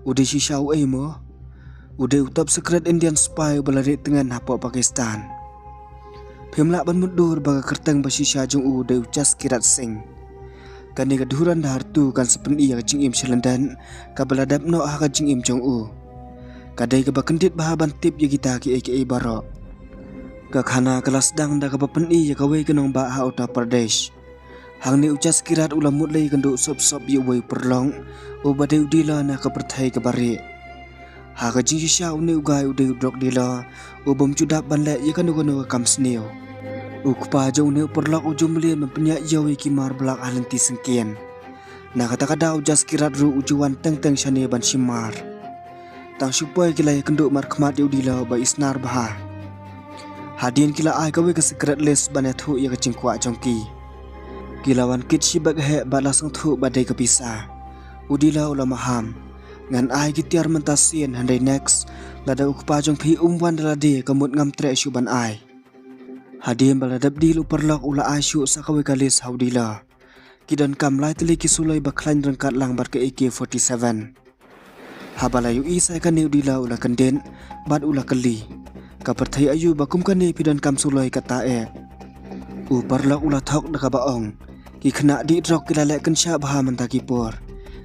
U dei shisha uei mo? U dei u top secret Indian spy uba la rieh tngen hapoh Pakistan. Phim lah ban mutdur ba ka kyrteng ba shisha jong u dei u Jaskirat Singh. Kane ka dhurandhar tu kan sa pyni ïa ka jingim shalyndet kaba la dep noh ha ka jingim jong u. Ka dei kaba kyndit bha ban tip ïa kita kiei kiei baroh. Ka khana ka la sdang da kaba pyni ïa kawei ka nongbah ha Uttar Pradesh. Hangne u Jaskirat u la mut lei kynduh sop sop ïa uwei u paralok uba dei u dealer na ka pyrthei kaba rieh. Ha ka jingshisha une u guy u dei u drug dealer ubym ju dap ban leh ïa kano kano ka kam sniew. U kpa jong une u paralok u ju mlien ban pynïaid ïew ïa ki mar blak ha lynti syngkien. Na kata ka daw u Jaskirat ruh u ju wan teng teng shane ban shim mar. Tang shu poi ki la ïakynduh markhmat ïa u dealer ba isnar bha. Hadien ki la ai kawei ka secret list ban ïathuh ïa ka jingkwah jong ki. Ki la wan kit shibak heh bad la sngewthuh ba dei ka pisa. U dealer u la maham. Ngan ai ki tiar mynta sien, hynrei next, lada u kpa jong phi um wan da lade ka mut ngam treh shuh ban ai. Hadien ba la dep deal u paralok u la ai shuh sa kawei ka list ha u dealer. Ki donkam lai tylli ki suloi ba khlaiñ ryngkat lang bad ka A K forty-seven. Haba la ïohi sa ïa kane u dealer u la kyndit bad u la kylli. Ka pyrthei aïu ba kum kane phi donkam suloi kata eh? U paralok u la thok da kaba ong. Ki khynnah dih drok ki la leh kynshah bha mynta ki por.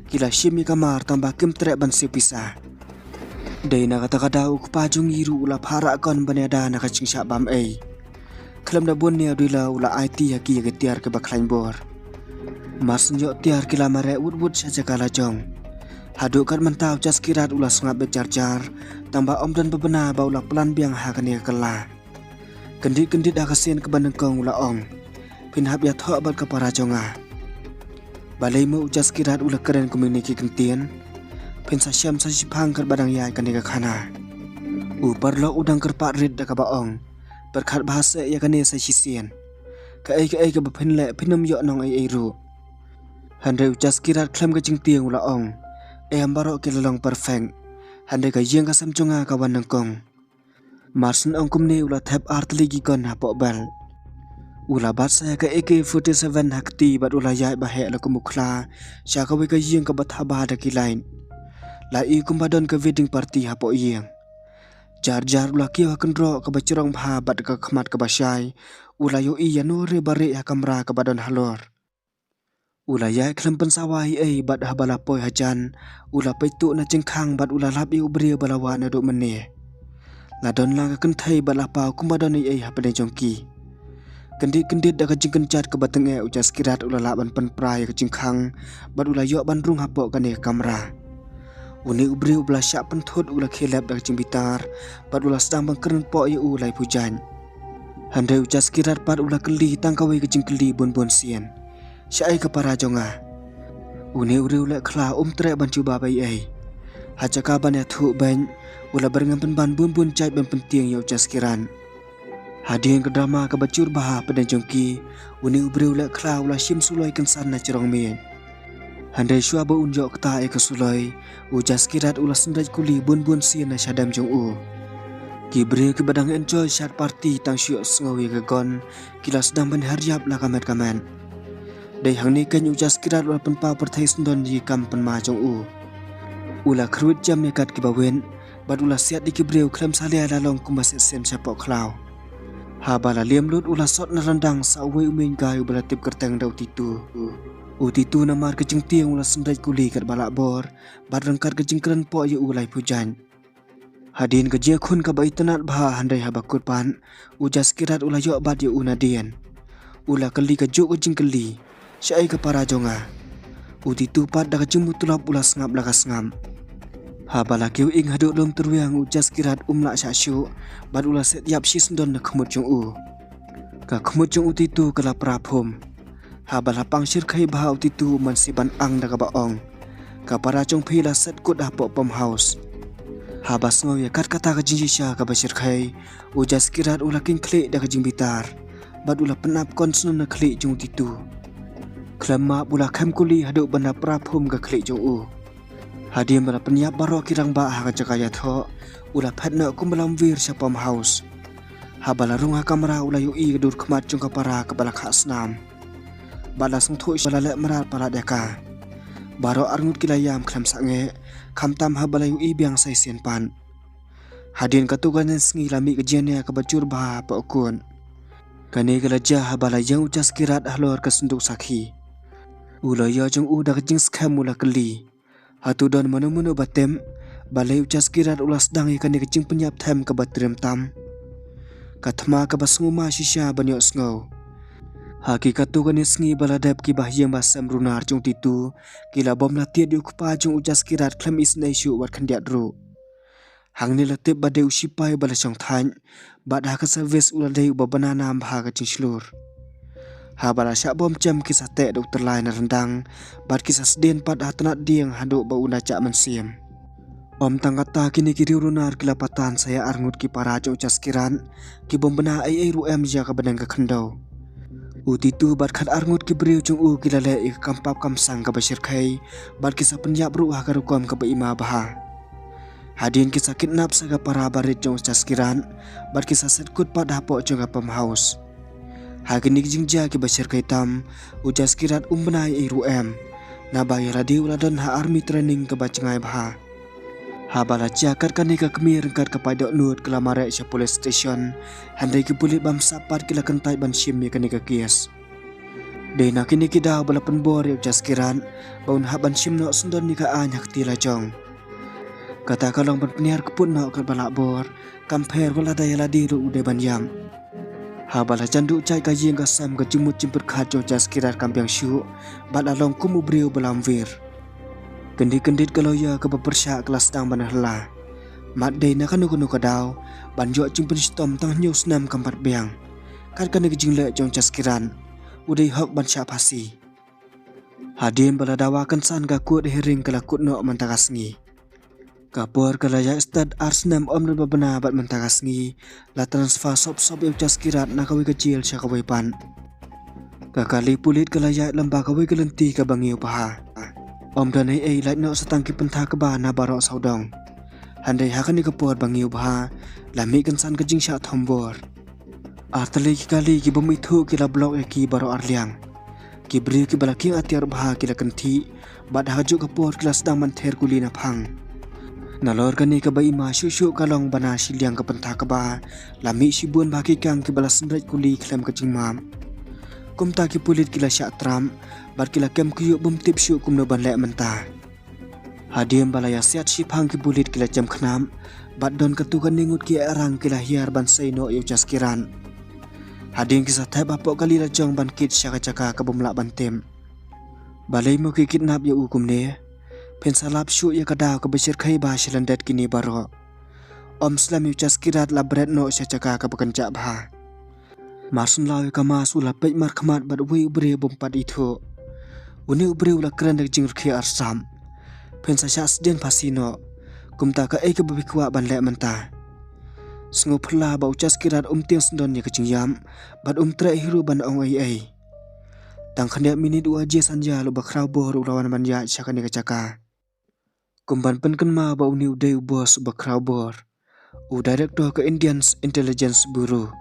Ki la shim ïa ka mar tang ba kim treh ban siew pisa. Dei na kata ka daw u kpa jong ngi ruh u la phah rah kon ban ïada na ka jingshah bam ei. Khlem da bun ne u dealer u la aiti ha ki ïa ki tiar kiba khlaiñ bor. Mar shu ïoh tiar ki la mareh wut wut sha jaka la jong. Haduh kat mynta u Jaskirat u la sngap beit jar jar, tang ba ym don ba bna ba u la plan biang ha kane ka kylla. Kyndit kyndit ha ka sien kaba nyngkong u la ong. Phin hap ïathoh bad ka para jong nga. Balei mo u Jaskirat u la kren kumne ki kyntien? Phin sa shem sa shiphang katba dang ïaid kane ka khana. U paralok u dang kyrpad rit da kaba ong. Pyrkhat bha seh ïa kane sa shisien. Kaei kaei kaba phin leh phin ym ïoh nong ei ei ruh. Hynrei u Jaskirat khlem ka jingtieng u la ong. Em, baroh ki la long perfect. Hynrei ka ïing ka sem jong nga ka wan nyngkong. Mar shu ong kumne u la thep ar tylli ki gun hapoh belt. U la bat sa ïa ka A K forty-seven ha kti bad u la ïaid ba heh la kum u khla sha kawei ka ïing kaba thaba da ki light. La i kumba don ka wedding party hapoh ïing. Jar jar u la kiew ha kynroh kaba jrong bha bad ka khmat kaba shai. U la ïohi ïano re ba rieh ha kamra kaba don halor. U la ïaid khlem pynsawa ei ei bad haba la poi hajan, u la peit tuh na jingkhang bad u la lap ïa u briew ba la wad naduh mynne. La don lang ka kynthei bad la paw kumba don ei ei hapdeng jong ki. Kyndit kyndit da ka jingkynjat kaba tyngeh u Jaskirat u la lah ban pynpra ïa ka jingkhang bad u la ïoh ban rung hapoh kane ka kamra. Une u briew ba la shah pynthut u la khie lep da ka jingbitar bad u la sdang ban kren poh ïa u lai pujaiñ. Hynrei u Jaskirat pat u la kylli tang kawei ka jingkylli bun bun sien. Shaei ka para jong nga? Une u riew leh khla um treh ban jubab ei ei. Ha jaka ban ïathuh beiñ, u la byrngem pynban bun bun jait ban pyntieng ïa u Jaskirat. Hadien ka drama kaba jur bha hapdeng jong ki, une u briew leh khla u la shim suloi kynsan na jrong miej. Hynrei shuwa ba un ïoh ktah ïa ka suloi, u Jaskirat u la synreit kuli bun bun sien na shadem jong u. Ki briew kiba dang enjoy shad party tang shu ïohsngew ïa ka gun, ki la sdang ban her ïap la ka met ka met. Dei hangne keiñ u Jaskirat u la pynpaw pyrthei syndon ïa ki kam pynma jong u. U la khrwit jem ïa kat kiba wit, bad u la siat ïa ki briew khlem salia la long kumba siat sien shapoh khlaw. Haba la liam lut u la sot na ryndang sa uwei u meiñ guy uba la tip kyrteng da u Titu. U Titu namar ka jingtieng u la synreit kuli katba lah bor bad ryngkat ka jingkren poh ïa u lai phew jaiñ. Hadien ka jingïakhun kaba itynnad bha hynrei haba kut pat, u Jaskirat u la ïoh bat ïa u nadien. U la kylli kajuh ka jingkylli, "Shaei ka para jong nga?" U Titu pat da ka jingmutlop u la sngap la ka sngap. Haba la kiew ing haduh lum tyrwiang, u Jaskirat um lah shah shuh bad u la set ïap shisyndon na khmut jong u. Ka khmut jong u Titu ka la pra phum. Haba la pang shyrkhei bha, u Titu um mynsiem ban ang da kaba ong, "Ka para jong phi la set kut hapoh pump house." Haba sngew ïa kat kata ka jingshisha kaba shyrkhei, u Jaskirat u la kynkhlieh da ka jingbitar bad u la pynap konsnun na khlieh jong u Titu. Khlem map u la khem kuli haduh ban da pra phum ka khlieh jong u. Hadien ba la pynïap baroh ki rangbah ha ka jaka ïathoh, u la phet noh kumba lam wir sha pump house. Haba la rung ha kamra u la ïohi ka dur khmat jong ka para kaba la khah snam. Bad la sngewthuh shibun ba la leh mrad palat ïa ka. Baroh arngut ki la ïam khlem sangeh, khamtam haba la ïohi biang sa shisien pat. Hadien katto katne sngi la mih ka jingïania kaba jur bha hapoh court. Kane ka la jia haba la ïeng u Jaskirat halor ka synduk sakhi. U lawyer jong u da ka jingskhem u la kylli, "Hato don mano mano ba tip balei u Jaskirat u la sdang ïa kane ka jingpynïap them kaba triem tam?" Ka thma kaba sngewma shisha ban ïohsngew. Ha ki katto katne sngi ba la dep, ki bahaïing bahasem runar jong u Titu ki la bym la tied ïa u kpa jong u Jaskirat khlem isynei shuh wat khyndiat ruh. Hangne la tip ba dei u shipai ba la shong thait, bad ha ka service u la dei uba bna nam bha ha ka jingshlur. Haba la shah bom jem, ki sa teh da u tyllai na ryndang bad ki sa sdien pat ha tnat dieng haduh ba u la jah mynsiem. Ym tang kata, kine ki riew runar ki la patan sa ïa arngut ki para jong u Jaskirat, ki bym bna ei ei ruh em ïa ka bneng ka khyndew. U Titu bad khat arngut ki briew jong u ki la leh ïa ka kam pap kam sang kaba shyrkhei bad ki sa pynïap ruh ha ka rukom kaba ima bha. Hadien ki sa kidnap sa ka para barit jong u Jaskirat bad ki sa set kut pat hapoh jong ka pump house. Ha kine ki jingjia kiba shyrkhei tam, u Jaskirat um bna ei ei ruh em, naba ïa lade u la don ha army training kaba jngai bha. Haba la jia kat kane, ka kmie ryngkat ka paidbah nud ka la mareh sha police station, hynrei ki pulit bym sap pat ki la kyntait ban shim ïa kane ka case. Dei na kine ki daw ba la pynbor ïa u Jaskirat ba un hap ban shim noh syndon ïa ka aiñ ha kti lajong. Kata ka long ban pynhiar kput noh katba lah bor, kam pher wat la da ïa lade ruh u dei ban ïam. Haba la jan duh jait, ka ïing ka sem, ka jingmut jingpyrkhat jong u Jaskirat kam biang shuh bad la long kum u briew ba lam wir. Kyndit kyndit ka lawyer kaba pyrshah ka la sdang ban hylla. Mat dei na kano kano ka daw ban ïoh jingpynshitom tang hynñiew snem kam pat biang. Kat kane ka jingleh jong u Jaskirat, u dei hok ban shah phasi. Hadien ba la dawa kynsan, ka court hearing ka la kut noh mynta ka sngi. Ka por ka la ïaid stet ar snem ym don ba bna bad mynta ka sngi la transfer sop sop ïa u Jaskirat na kawei ka jail sha kawei pat. Ka kali pulit ka la ïaid lyngba kawei ka lynti kaba ngi ïohi bha. Ym don ei ei, lait noh sa tang ki pynthakba na baroh sawdong. Hynrei ha kane ka por ba ngi ïohi bha, la mih kynsan ka jingshah thombor. Artylli ki kali ki bym ithuh ki la block ïa ki baroh arliang. Ki briew kiba la kieng atiar bha ki la kynthih bad ha kajuh ka por ki la sdang ban ther kuli na phang. Nalor kane, kaba ima shuh shuh ka long ba na shiliang ka pynthakba la mih shibun bha ki kang kiba la synreit kuli khlem ka jingmap. Kumta ki pulit ki la shah tram bad ki la kem kyiuh bym tip shuh kumno ban leh mynta. Hadien ba la ïasiat shiphang, ki pulit ki la jem khnap bad don katto katne ngut ki ïaid rang ki la hiar ban sei noh ïa u Jaskirat. Hadien ki sa thep hapoh kali lajong ban kit sha ka jaka ka bym lah ban tip. Balei mo ki kidnap ïa u kumne? Phin sa lap shuh ïa ka daw kaba shyrkhei ba sha lyndet kine baroh. Ym slem, ïa u Jaskirat la bret noh sha jaka kaba kynjah bha. Mar shu law ïa ka mask, u la peit markhmat bad uwei u briew bym pat ithuh. Une u briew u la kren da ka jingrkhie arsap, "Phin sa shah sdien phasi noh. Kumta kaei kaba phi kwah ban leh mynta?" Sngewphylla ba u Jaskirat um tieng syndon ïa ka jingïap bad um treh hi ruh ban ong ei ei. Tang khyndiat minit u Ajay Sanyal uba khraw bor u la wan ban ïaid sha kane ka jaka. Kum ban pynkynmaw ba une u dei u boss uba khraw bor, u director ka Indian Intelligence Bureau.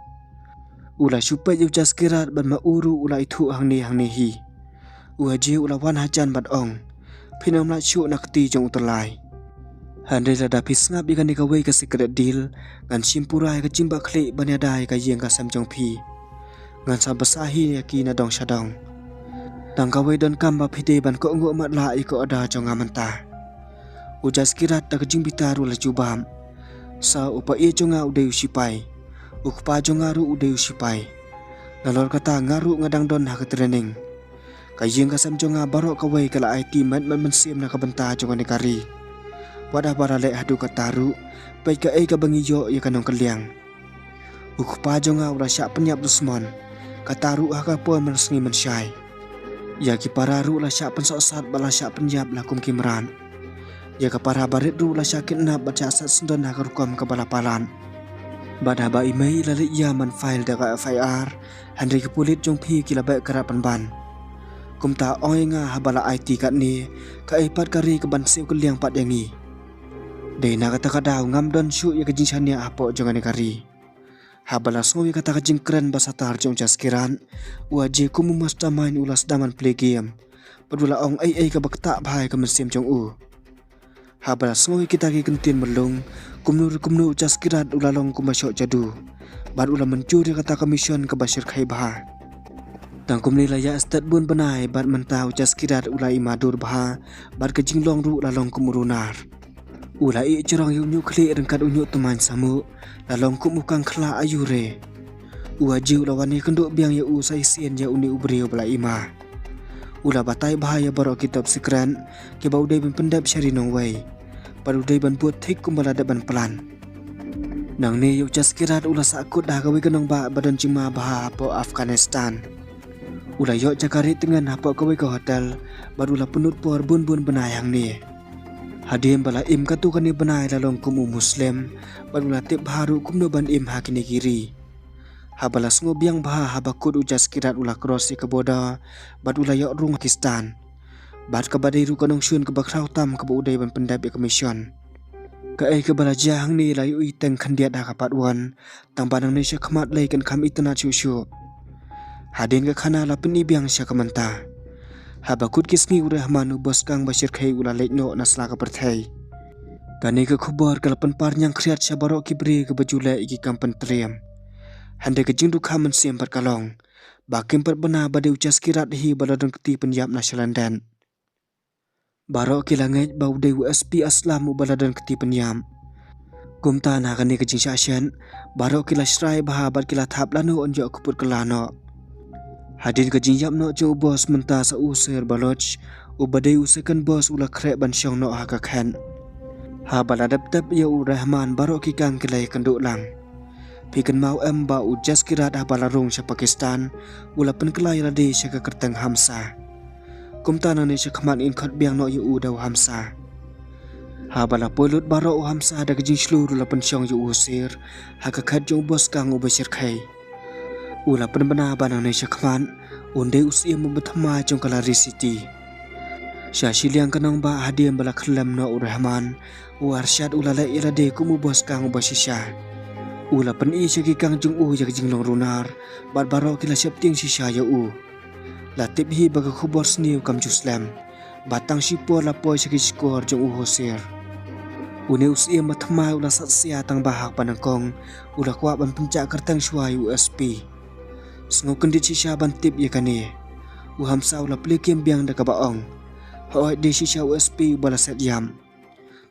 U la shu peit ïa u Jaskirat bad ma u ruh u la ithuh hangne hangne hi. U Ajay u la wan hajan bad ong, "Phin ym lait shuh na kti jong u tyllai." Hynrei lada phi sngap ïa kane kawei ka secret deal, ngan shim pura ïa ka jingbakla ban ïada ïa ka ïing ka sem jong phi. Ngan sa bsa hi ïa ki na dong sha dong. Tang kawei donkam ba phi dei ban kohnguh matlah ïa ka order jong nga mynta. U Jaskirat da ka jingbitar u la jubab. Sa u paid jong nga u dei u shipai. U kpa jong nga ruh u dei u shipai. Nalor kata nga ruh nga dang don ha ka training. Ka ïing ka sem jong nga baroh kawei ka la aiti met met mynsiem na ka bynta jong kane ka ri. Wat haba la leh haduh kata ruh, peit kaei kaba ngi ïoh ïa ka nongkylliang. U kpa jong nga u la shah pynïap dusmon. Kata ruh ha ka por mynsngi mynshai. Ïa ki para ruh la shah pynsohsat bad la shah pynïap la kum ki mrad. Ïa ka para barit ruh la shah kidnap bad shah set syndon ha ka rukom kaba la palat. Bad haba i mei i la leit ïam ban file da ka F I R, hynrei ki pulit jong phi ki la beh krad pynban. Kumta ong ïa nga haba la aiti katne, kaei pat ka ri kaban siew kylliang pat ïa ngi. Dei na kata ka daw ngam don shuh ïa ka jingshaniah hapoh jong kane ka ri. Haba la sngew ïa kata ka jingkren ba satar jong u Jaskirat, u Ajay kum u mastermind u la sdang ban play game. Bad u la ong ei ei kaba ktah bha ïa ka mynsiem jong u. Haba la sngew ïa kita ki kyntien mlung, kumno re kumno u Jaskirat u la long kumba shoh jadu. Bad u la mynjur ïa kata ka mission kaba shyrkhei bha. Tang kumne la ïa stet bun bnai bad mynta u Jaskirat u la i madur bha, bad ka jinglong ruh la long kum u runar. U la ïeh jrong ïa u ñiuh khlieh ryngkat u ñiuh tymmen samuk, la long kum u kangkhla aiu re. U Ajay u la wan ïakynduh biang ïa u sa shisien ïa une u briew ba la i ma. U la batai bha ïa baroh ki top secret, kiba u dei ban pyndep sha ri nongwei. Bad u dei ban bud thik kumba la dep ban plan. Nangne ïa u Jaskirat u la sahkut da kawei ka nongbah ba don jingma bha hapoh Afghanistan. U la ïoh jaka rieh tngen hapoh kawei ka hotel, bad u la pynlut por bun bun bnai hangne. Hadien ba la im katto katne bnai la long kum u Muslim, bad u la tip bha ruh kumno ban im ha kine ki ri. Haba la sngew biang bha haba kut u Jaskirat u la cross ïa ka border, bad u la ïoh rung ha Pakistan. Bad kaba dei ruh ka nongshun kaba khraw tam kaba u dei ban pyndep ïa ka mission. Kaei kaba la jia hangne la ïohi teng khyndiat ha ka part one, tang ba nangne sha khmat lei kan kham itynnad shuh shuh. Hadien ka khana la pyni biang sha ka mynta. Haba kut ki sngi u Rehman u boss kang ba shyrkhei u la leit noh na sla ka pyrthei. Kane ka khubor ka la pynpar ñiangkhriat sha baroh ki briew kiba ju leh ïa ki kam pyntriem. Hynrei ka jingdukha mynsiem pat ka long ba kim pat bna ba dei u Jaskirat hi ba la don kti pynïap na sha London. Baroh ki la ngeit ba u dei u S P Aslam uba la don kti pynïap. Kumta na kane ka jingshah shet, baroh ki la shrai bha bad ki la thap lano yn ïoh kput kylla noh. Hadien ka jingïap noh jong u boss mynta sa u Sir Baloch, uba dei u second boss u la khreh ban shong noh ha ka khet. Haba la dep tep ïa u Rehman baroh ki kang ki la ïakynduh lang. Phi kynmaw em ba u Jaskirat haba la rung sha Pakistan, u la pynkylla ïa lade sha ka kyrteng Hamsa. Kumta nangne sha khmat ngin khot biang noh ïa u da u Hamsa. Haba la poi lut baroh u Hamsa da ka jingshlur u la pynshong ïa u Sir ha ka khet jong u boss kang uba shyrkhei. U la pynbna ba nangne sha khmat un dei u syiem uba thymmai jong ka Lahori City. Sha shiliang ka nongbah hadien ba la khyllem noh u Rehman, u Arshad u la leh ïa lade kum u boss kang uba shisha. U la pyni sha ki kang jong u ïa ka jinglong runar, bad baroh ki la sheptieng shisha ïa u. La tip hi ba ka khubor sniew kam ju slem, ba tang shipor la poi sha ki shkor jong u Hosir. Une u syiem ba thymmai u la sat sia tang ba ha kaba nyngkong u la kwah ban pynjah kyrteng shuwa ïa u S P. Sngewkyndit shisha ban tip ïa kane, u Hamsa u la plie kem biang da kaba ong, hooid, dei shisha u S P uba la set ïam.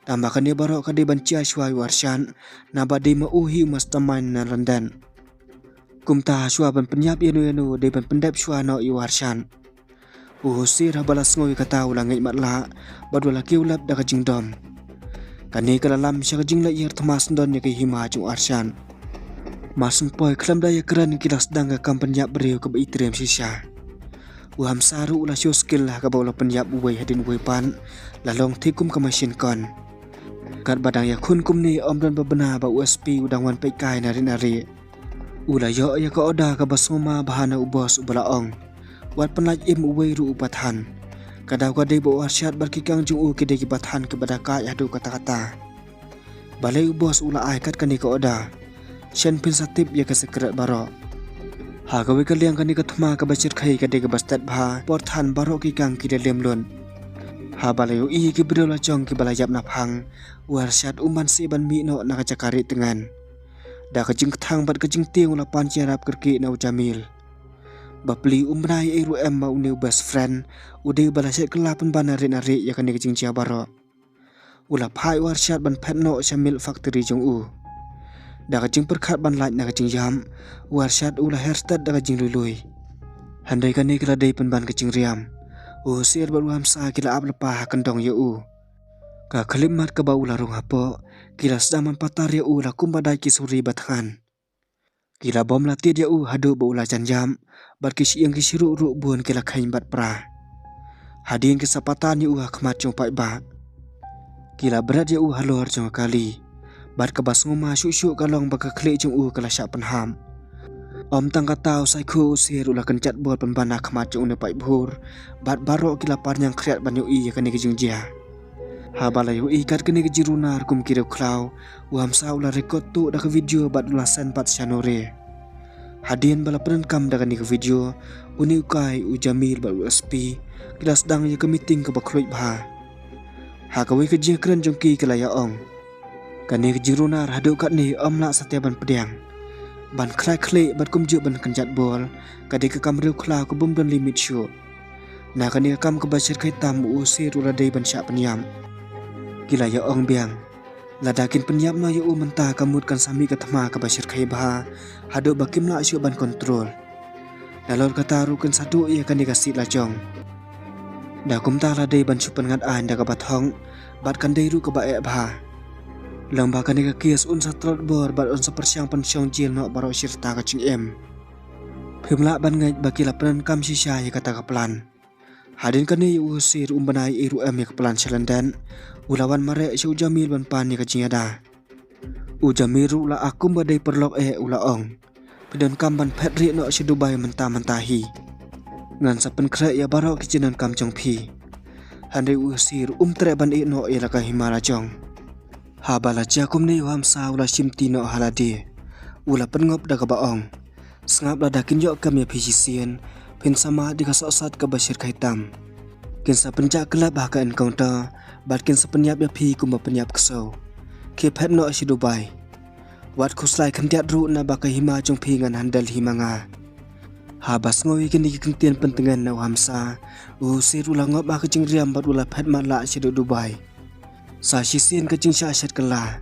Tangba kane baroh ka dei ban jia shuwa ïa u Arshad, naba dei ma u hi u mastermind na London. Kumta shuwa ban pynïap ïano ïano dei ban pyndep shuwa noh ïa u Arshad. U Hosir haba la sngew ïa kata u la ngeit matlah bad u la kiew lap da ka jingdom. Kane ka la lam sha ka jingleit ïar thma syndon ïa ka hima jong u Arshad. Mar shen poi khlem da ïakren ki la sdang ka kam pynïap briew kaba itriem shisha. U Hamsa ruh u la show skill ha kaba u la pynïap uwei hadien uwei pat, la long thik kum ka machine gun. Katba dang ïakhun kumne ym don ba bna ba u S P u dang wan peit kai na ri na ri. U la ïoh ïa ka order kaba sngewma bha na u boss uba la ong, wat pynlait im uwei ruh u pathan. Ka daw ka dei ba u Arshad bad ki kang jong u ki dei ki pathan kiba da kai haduh katta katta. Balei u boss u la ai kat kane ka order? Shen phin sa tip ïa ka secret baroh. Ha kawei ka liang kane ka thma kaba shyrkhei ka dei kaba stet bha, por than baroh ki kang ki la lem lut. Haba la ïohi ïa ki briew la jong kiba la ïap na phang, u Arshad um banse ban mih noh na ka jaka rieh tngen. Da ka jingkthang bad ka jingtieng u la pan jingïarap kyrkieh na u Jamil. Bapli um bnai ei ruh em ba une u best friend u dei ba la shet kylla pynban na ri na ri ïa kane ka jingjia baroh. U la phai u Arshad ban phet noh sha milk factory jong u. Da ka jingpyrkhat ban lait na ka jingïap, u Arshad u la her stet da ka jinglui lui. Hynrei kane ka la dei pynban ka jingriam. U Husir bad u Hamsa ki la ap lypa ha kyndong ïa u. Ka khyllipmat kaba u la rung hapoh, ki la sdang ban patar ïa u la kumba dait ki suri ba thngan. Ki la bom la tied ïa u haduh ba u la jan ïap, bad ki shyieng ki shiruh ruh bun ki la kheiñ bad pra. Hadien ki sa patan ïa u ha khmat jong u paidbah. Ki la bret ïa u halor jong ka kali. Bad kaba sngewma shuh shuh ka long ba ka khlieh jong u ka la shah pynhap. Ym tang kata, u Saikho u Husir u la kynjat bor pynban ha khmat jong une u paidbhur. Bad baroh ki la parñiang khriat ban ïohi ïa kane ka jingjia. Haba la ïohi kat kane ka jingrunar kum ki riewkhlaw, u Hamsa u la record tuh da ka video bad u la send pat sha Nore. Hadien ba la pyndonkam da kane ka video, une u Kai, u Jamil bad u S P ki la sdang ïa ka meeting kaba khluit bha. Ha kawei ka jingkren jong ki ki la ïa ong, kane ka jingrunar haduh katne ym lah satia ban pdiang. Ban khrai khlieh bad kumjuh ban kynjat bor, ka dei ka kam riewkhlaw ka bym don limit shuh. Na kane ka kam kaba shyrkhei tam, u Husir u la dei ban shah pynïap. Ki la ïa ong biang, lada kin pynïap noh ïa u mynta ka mut kan sa mih ka thma kaba shyrkhei bha, haduh ba kim lah shuh ban control. Nalor kata ruh kin sa duh ïa kane ka sit lajong. Da kumta la dei ban shu pynngat aiñ da kaba thong, bad kan dei ruh kaba eh bha. Long ba kane ka case un sa tlot bor bad un sa pyrshang pynshong jel noh baroh shi rta ka jingim. Phim lah ban ngeit ba ki la pyndonkam shisha ïa kata ka plan. Hadien kane u Husir um bnai ei ruh em ïa ka plan sha London. U la wan mareh sha u Jamil ban pan ïa ka jingïada. U Jamil ruh la akum ba dei paralok eh, u la ong, phi donkam ban phet rieh noh sha Dubai mynta mynta hi. Ngan sa pynkhreh ïa baroh ki jingdonkam jong phi. Hynrei u Husir um treh ban ïeh noh ïa la ka hima lajong. Haba la jia kumne u Hamsa u la shimti noh ha lade. U la pynngop da kaba ong, sngap, lada kin ïoh kem ïa phi shisien, phin sa mad ïa ka sohsat kaba shyrkhei tam. Kin sa pynjah kyllep ha ka encounter, bad kin sa pynïap ïa phi kumba pynïap ksew. Khie phet noh sha Dubai. Wat khuslai khyndiat ruh, naba ka hima jong phi ngan handle hi ma nga. Haba sngew ïa kine ki kyntien pyntngen na u Hamsa, u Husir u la ngop ha ka jingriam bad u la phet matlah sha Dubai. Sa shisien ka jingshah shet kylla,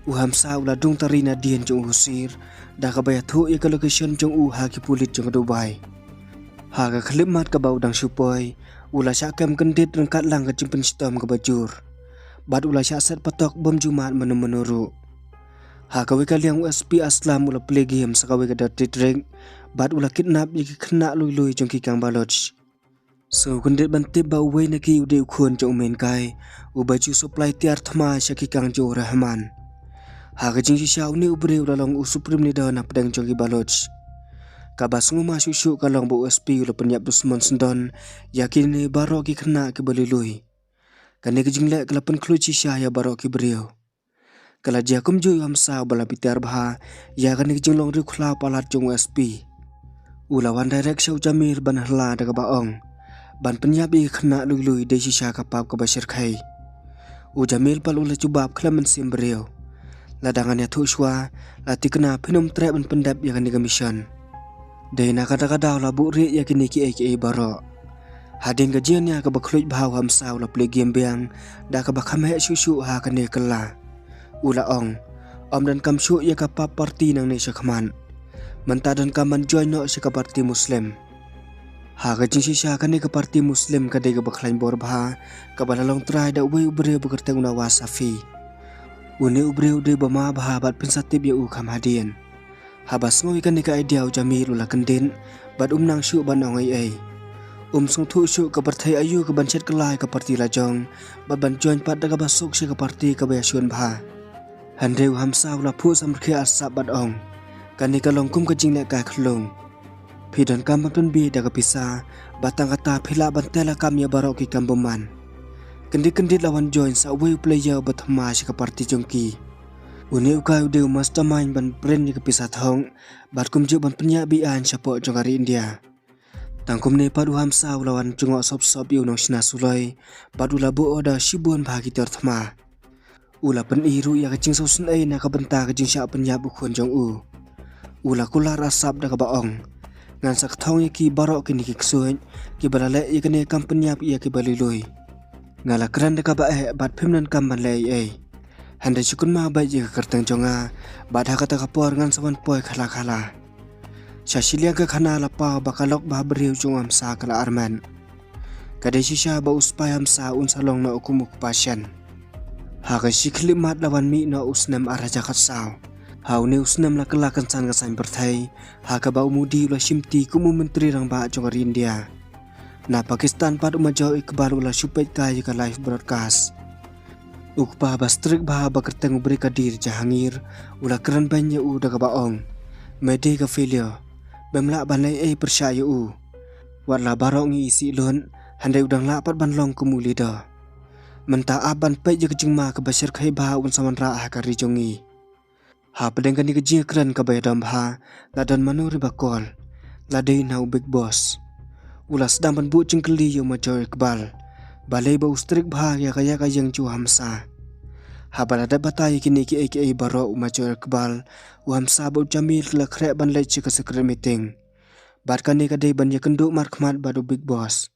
u Hamsa u la dung tari nadien jong u Husir, da kaba ïathuh ïa ka location jong u ha ki pulit jong ka Dubai. Ha ka khyllipmat kaba u dang shu poi, u la shah kem kyndit ryngkat lang ka jingpynshitom kaba jur. Bad u la shah set patok bym ju mad mano mano ruh. Ha kawei ka liang u S P Aslam u la play game sa kawei ka dirty trick, bad u la kidnap ïa ki khynnah lui lui jong ki kang Baloch. Sngewkyndit ban tip ba uwei na ki u dei u khun jong u Menkai, uba ju supply tiar thma sha ki kang jong u Rahman. Ha ka jingshisha une u briew u la long u supreme leader na pdeng jong ki Baloch. Kaba sngewma shuh shuh ka long ba u S P u la pynïap dusmon syndon ïa kine baroh ki khynnah kiba lui lui. Kane ka jingleh ka la pynkhluit shisha ïa baroh ki briew. Ka la jia kumjuh ïa u Hamsa uba la bitar bha ïa kane ka jinglong riewkhlaw palat jong u S P. U la wan direct sha u Jamil ban hla da kaba ong, ban pynïap ïa ki khynnah lui lui dei shisha ka pap kaba shyrkhei. U Jamil pat u la jubab khlem mynsiem briew. Lada ngan ïathuh shuwa, la thikna phin ym treh ban pyndep ïa kane ka mission. Dei na kata ka daw la buhrieh ïa kine kiei kiei baroh. Hadien ka jingïania kaba khluit bha u Hamsa u la play game biang da kaba kham heh shuh shuh ha kane ka kylla. U la ong, ym donkam shuh ïa ka pap party nangne shakhmat. Mynta donkam ban join noh sha ka party Muslim. Ha ka jingshisha kane ka party Muslim ka dei kaba khlaiñ bor bha, kaba la long trai da uwei u briew ba kyrteng u Nawaz Safi. Une u briew u dei ba ma bha bad phin sa tip ïa u kham hadien. Haba sngew ïa kane ka idea u Jamil u la kyndit, bad um nang shuh ban ong ei ei. Um sngewthuh shuh ka pyrthei aïu kaban shet kylla ïa ka party lajong, bad ban join pat da kaba suk sha ka party kaba ïashun bha. Hynrei u Hamsa u la phuh samrkhie arsap bad ong, kane ka long kum ka jingleh kai khyllung. Phi donkam ban pynbeit da ka pisa, bad tang kata phi lah ban tei lakam ïa baroh ki kam bymman. Kyndit kyndit la wan join sa uwei u player uba thma sha ka party jong ki. Une u Kai u dei u mastermind ban print ïa ka pisa thong, bad kumjuh ban pynïaid beit aiñ shapoh jong ka ri India. Tang kumne pat u Hamsa u la wan jngoh sop sop ïa u nongshna suloi, bad u la buh order shibun bha ki tiar thma. U la pyni ruh ïa ka jingsngewsynei na ka bynta ka jingshah pynïap u khun jong u. U la kular arsap da kaba ong, Ngan sa kthong ïa ki baroh kine ki ksuid kiba la leh ïa kane ka kam pynïap ïa kiba lui lui. Nga la kren da kaba eh bad phim donkam ban leh ei ei. Hynrei shu kynmaw beit ïa ka kyrteng jong nga bad ha kata ka por ngan sa wan poi khala khala. Sha shiliang ka khana la paw ba ka lok ba ha briew jong u Hamsa ka la armet. Ka dei shisha ba u spy Hamsa un sa long noh kum u kpa shen. Ha ka shi khyllipmat la wan mih noh u snem ar hajar khatsaw. Ha une u snem la kylla kynsan ka saiñ pyrthei ha kaba u Modi u la shimti kum u Myntri Rangbah jong ka ri India. Na Pakistan pat u Major Iqbal u la shu peit kai ïa ka live broadcast. U kpa ba strict bha ba kyrteng u Brigadier Jahangir u la kren beiñ ïa u da kaba ong, "Me dei ka failure. Bym lah ban leh ei ei pyrshah ïa u. Wat la baroh ngi isih lut, hynrei u dang lah pat ban long kum u leader. Mynta ap ban peit ïa ka jingma kaba shyrkhei bha un sa wanrah ha ka ri jong ngi." Ha pdeng kane ka jingkren kaba ïadom bha la don mano re ba kol? La dei na u Bigg Boss. U la sdang ban buh jingkylli ïa u Major Iqbal balei ba u strict bha ïa ka ïa ka ïeng jong u Hamsa. Haba la dep batai ïa kine kiei kiei baroh u Major Iqbal, u Hamsa bad u Jamir ki la khreh ban leit sha ka secret meeting. Bad kane ka dei ban ïakynduh markhmat bad u Bigg Boss.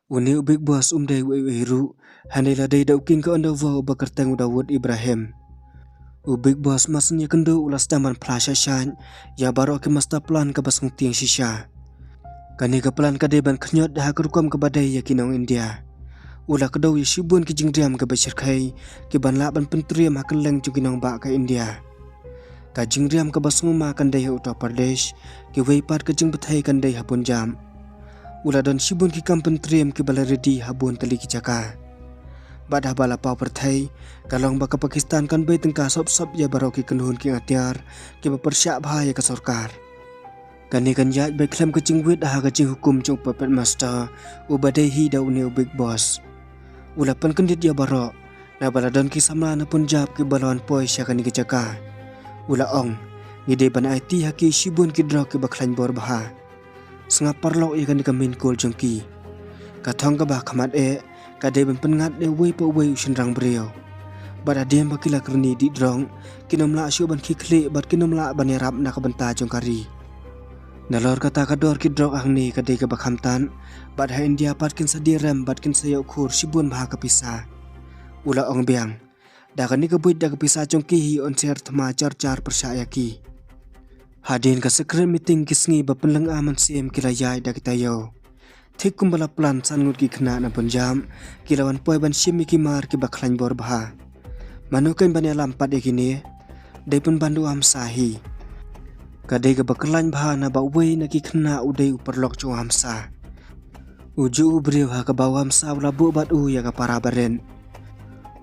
Une u Bigg Boss um dei uei uei ruh, hynrei la dei da u king ka underworld ba kyrteng u Dawood Ibrahim. U Bigg Boss mar shen ïakynduh u la sdang ban phla shah shah ïa baroh ki master plan kaba sngewtieng shisha. Kane ka plan ka dei ban khñiot ha ka rukom kaba dei ïa ki nong India. U la kdew ïa shibun ki jingriam kiba shyrkhei kiban lah ban pyntriem ha kylleng jong ki nongbah ka India. Ka jingriam kaba sngewma kan dei ha Uttar Pradesh, kiwei pat ka jingbthei kan dei ha Punjab. U la don shibun ki kam pyntriem kiba la ready ha bun tylli ki jaka. Bad haba la paw pyrthei, ka long ba ka Pakistan kan bei tyngka sop sop ïa baroh ki kynhun ki atiar kiba pyrshah bha ïa ka sorkar. Kane kan ïaid beit khlem ka jingwit ha ka jinghukum jong u puppet master uba dei hi da une u Bigg Boss. U la pynkyndit ïa baroh, naba la don ki samla na Punjab kiba la wan poi sha kane ka jaka. U la ong, ngi dei ban aiti ha ki shibun ki drok kiba khlaiñ bor bha. Sngap paralok ïa kane ka main goal jong ki. Ka thong kaba khmat eh ka dei ban pynngat ïa uwei pa uwei u shynrang briew. Bad hadien ba ki la kyrni dih drok, kin ym lah shuh ban khie khlieh bad kin ym lah ban ïarap na ka bynta jong ka ri. Nalor kata ka dor ki drok hangne ka dei kaba kham tad, bad ha India pat kin sa die rem bad kin sa ïoh khur shibun bha ka pisa. U la ong biang, da kane ka buit da ka pisa jong ki hi yn sher thma jar jar pyrshah ïa ki. Hadien ka secret meeting ki sngi ba pynlynga mynsiem ki la ïaid da ki taïew. Thik kumba la plan, san ngut ki khynnah na Punjab ki la wan poi ban shim ïa ki mar kiba khlaiñ bor bha. Mano kein ban ïalam pat ïa kine? Dei pynban da u Hamsa hi. Ka dei kaba khlaiñ bha naba uwei na ki khynnah u dei u paralok jong u Hamsa. U juh u briew ha kaba u Hamsa u la buh bad u ïa ka para barit.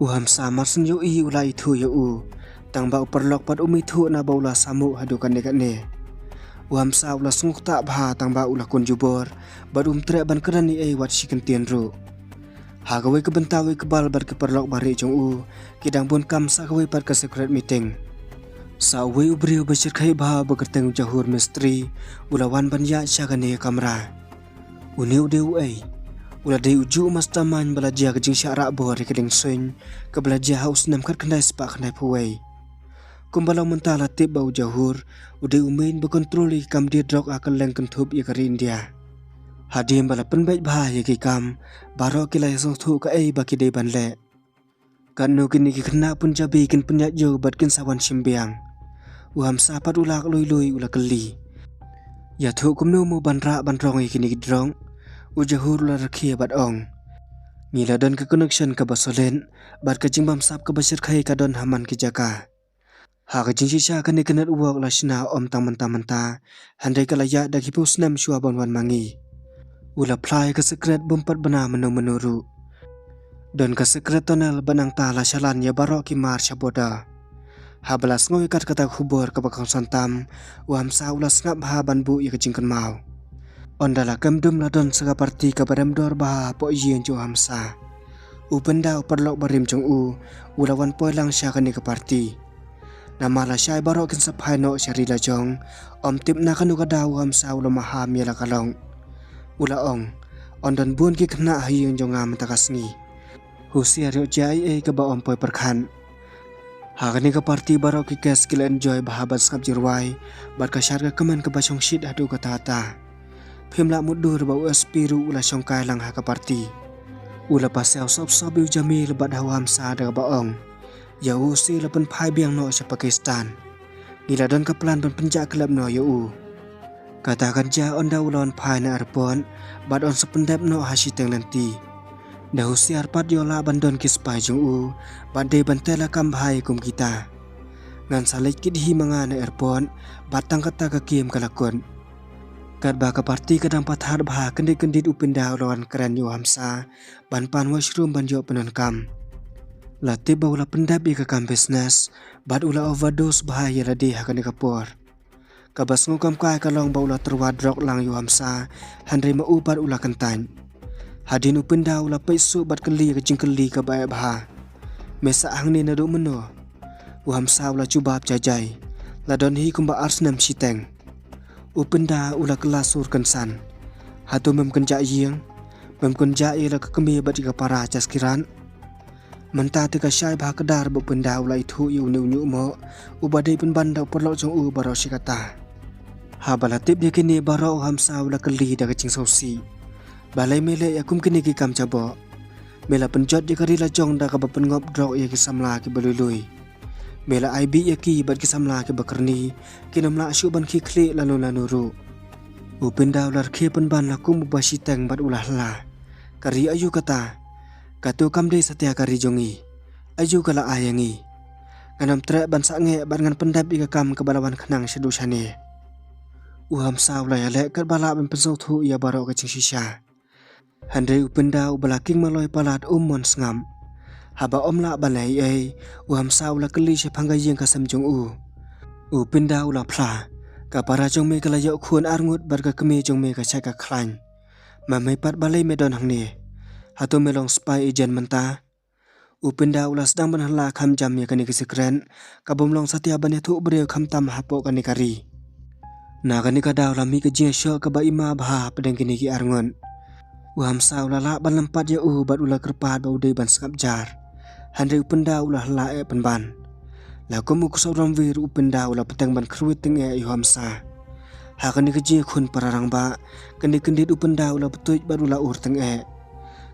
U Hamsa mar shen ïohi u la ithuh ïa u, tangba u paralok pat um ithuh naba u la samuh haduh kane kane. U Hamsa u la sngewktah bha tangba u la kun jubor bad um treh ban kren ei ei wat shi kyntien ruh. Ha kawei ka bynta u Iqbal bad ki paralok barit jong u ki dang bun kam sa kawei pat ka secret meeting. Sa uwei u briew ba shyrkhei bha ba kyrteng u Jahur Mistri u la wan ban ïaid sha kane ka kamra. Une u dei uei? U la dei u juh mastermind ba la jia ka jingshah rah bor ïa ka dieng suiñ kaba la jia ha u snem khatkhyndai spah khyndai phew wei. Kumba long mynta la tip ba u Jahur u dei u main ba control ïa ki kam die drok ha kylleng kynthup ïa ka ri India. Hadien ba la pynbeit bha ïa ki kam, baroh ki la ïasngewthuh kaei ba ki dei ban leh. Katno kine ki khynnah Punjabi kin pynïaid ïew bad kin sa wan shim biang? U Hamsa pat u la lui lui u la kylli. Ïathuh kumno mo ban rah ban rong ïa kine ki drok? U Jahur u la rakhe bad ong, ngi la don ka connection kaba solid bad ka jingbamsap kaba shyrkhei ka don ha man ki jaka. Ha ka jingshisha kane ka network la shna ym tang mynta mynta, hynrei ka la ïaid da ki phew snem shuwa ban wan ma ngi. U la phla ïa ka secret bym pat bna mynno mynno ruh. Don ka secret tunnel ba nangta la shalan ïa baroh ki mar sha border. Haba la sngew ïa kat kata ka khubor kaba kongsan tam, u Hamsa u la sngap bha ban buh ïa ka jingkynmaw. Ynda la kem dum la don sa ka party kaba rem dor bha hapoh ïing jong u Hamsa. U Pynda u paralok barim jong u u la wan poi lang sha kane ka party. Namar lashai baroh kin sa phai noh sha ri lajong, ym tip na kano ka daw u Hamsa u la maham ïa la ka lok. U la ong, yn don bun ki khynnah ha ïing jong nga mynta ka sngi. Husiar ïoh jia ei ei kaba ym poi pyrkhat. Ha kane ka party baroh ki guest ki la enjoy bha ban sngap jingrwai bad ka shad ka kmen kaba shongshit haduh katta katta. Phim lah mutdur ba u S P ruh u la shongkai lang ha ka party. U la pasiaw sop sop ïa u Jamil bad ha u Hamza da kaba ong, ïa u Husi la pynphai biang noh sha Pakistan. Ngi la don ka plan ban pynjah khlem noh ïa u. Kata kan jia ynda u la wan phai na airport bad yn sa pyndep noh ha shiteng lynti. Da husiar pat ïoh lah ban don ki spy jong u bad dei ban tei lakam bha ïa kum kita. Ngan sa leit kit hi ma nga na airport bad tang kata ka kem ka la kut. Katba ka party ka dang pathar bha, kyndit kyndit u Pinda u la wan kren ïa u Hamza ban pan washroom ban ïoh pyndonkam. La tip ba u la pyndep ïa ka kam business bad u la overdose bha ïa lade ha kane ka por. Kaba sngew kam kai ka long ba u la tyrwa drok lang ïa u Hamza, hynrei ma u pat u la kyntait. Hadien u Pinda u la peit suk bad kylli ka jingkylli kaba eh bha. Me sah hangne naduh mynno? U Hamza u la jubab jai jai. La don hi kumba ar snem shiteng. U Pinda u la kylla sur kynsan. Hato mem kynjah ïing? Mem kynjah ïa la ka kmie bad ïa ka para Jaskiran? Mynta te ka shai bha kdar ba u Pinda u la ithuh ïa une u ñiuhmoh uba dei pynban da u paralok jong u baroh shi katta. Haba la tip ïa kine baroh u Hamza u la kylli da ka jingsngewsih. Balei me leh ïa kum kine ki kam jaboh? Me la pynjot ïa ka ri la jong da kaba pynngop drok ïa ki samla kiba lui lui. Me la ai bih ïa ki bad ki samla kiba kyrni, kin ym lah shuh ban khie khlieh lano lano ruh. U Pinda u la rkhie pynban la kum uba shiteng bad u la hla. Ka ri aïu kata? Kato kam dei satia ka ri jong ngi. Aïu ka la ai ïa ngi? Ngan ym treh ban sangeh bad ngan pyndep ïa ka kam kaba la wan khnang shaduh shane. U Hamza u la ïaleh katba lah ban pynsngewthuh ïa baroh ka jingshisha. Hynrei u Pinda uba la king maloi palat um mon sngap. Haba ym lah ban leh ei ei, u Hamza u la kylli shaphang ka ïing ka sem jong u. U Pinda u la phla, ka para jong me ka la ïoh khun arngut bad ka kmie jong me ka shait ka khlaiñ. Ma me pat balei me don hangne? Hato me long spy agent mynta? U Pinda u la sdang ban hla kham jam ïa kane ka secret, kabym long satia ban ïathuh briew khamtam hapoh kane ka ri. Na kane ka daw la mih ka jingïashoh kaba ima bha hapdeng kine ki arngut. U Hamza u la lah ban lympat ïa u bad u la kyrpad ba u dei ban sngap jar. Hynrei u Pinda u la hla eh pynban. La kum u ksuid ramwir u Pinda u la bteng ban khrwit tyngeh ïa u Hamza. Ha kane ka jingïakhun para rangbah, kyndit kyndit u Pinda u la btuid bad u la ur tyngeh.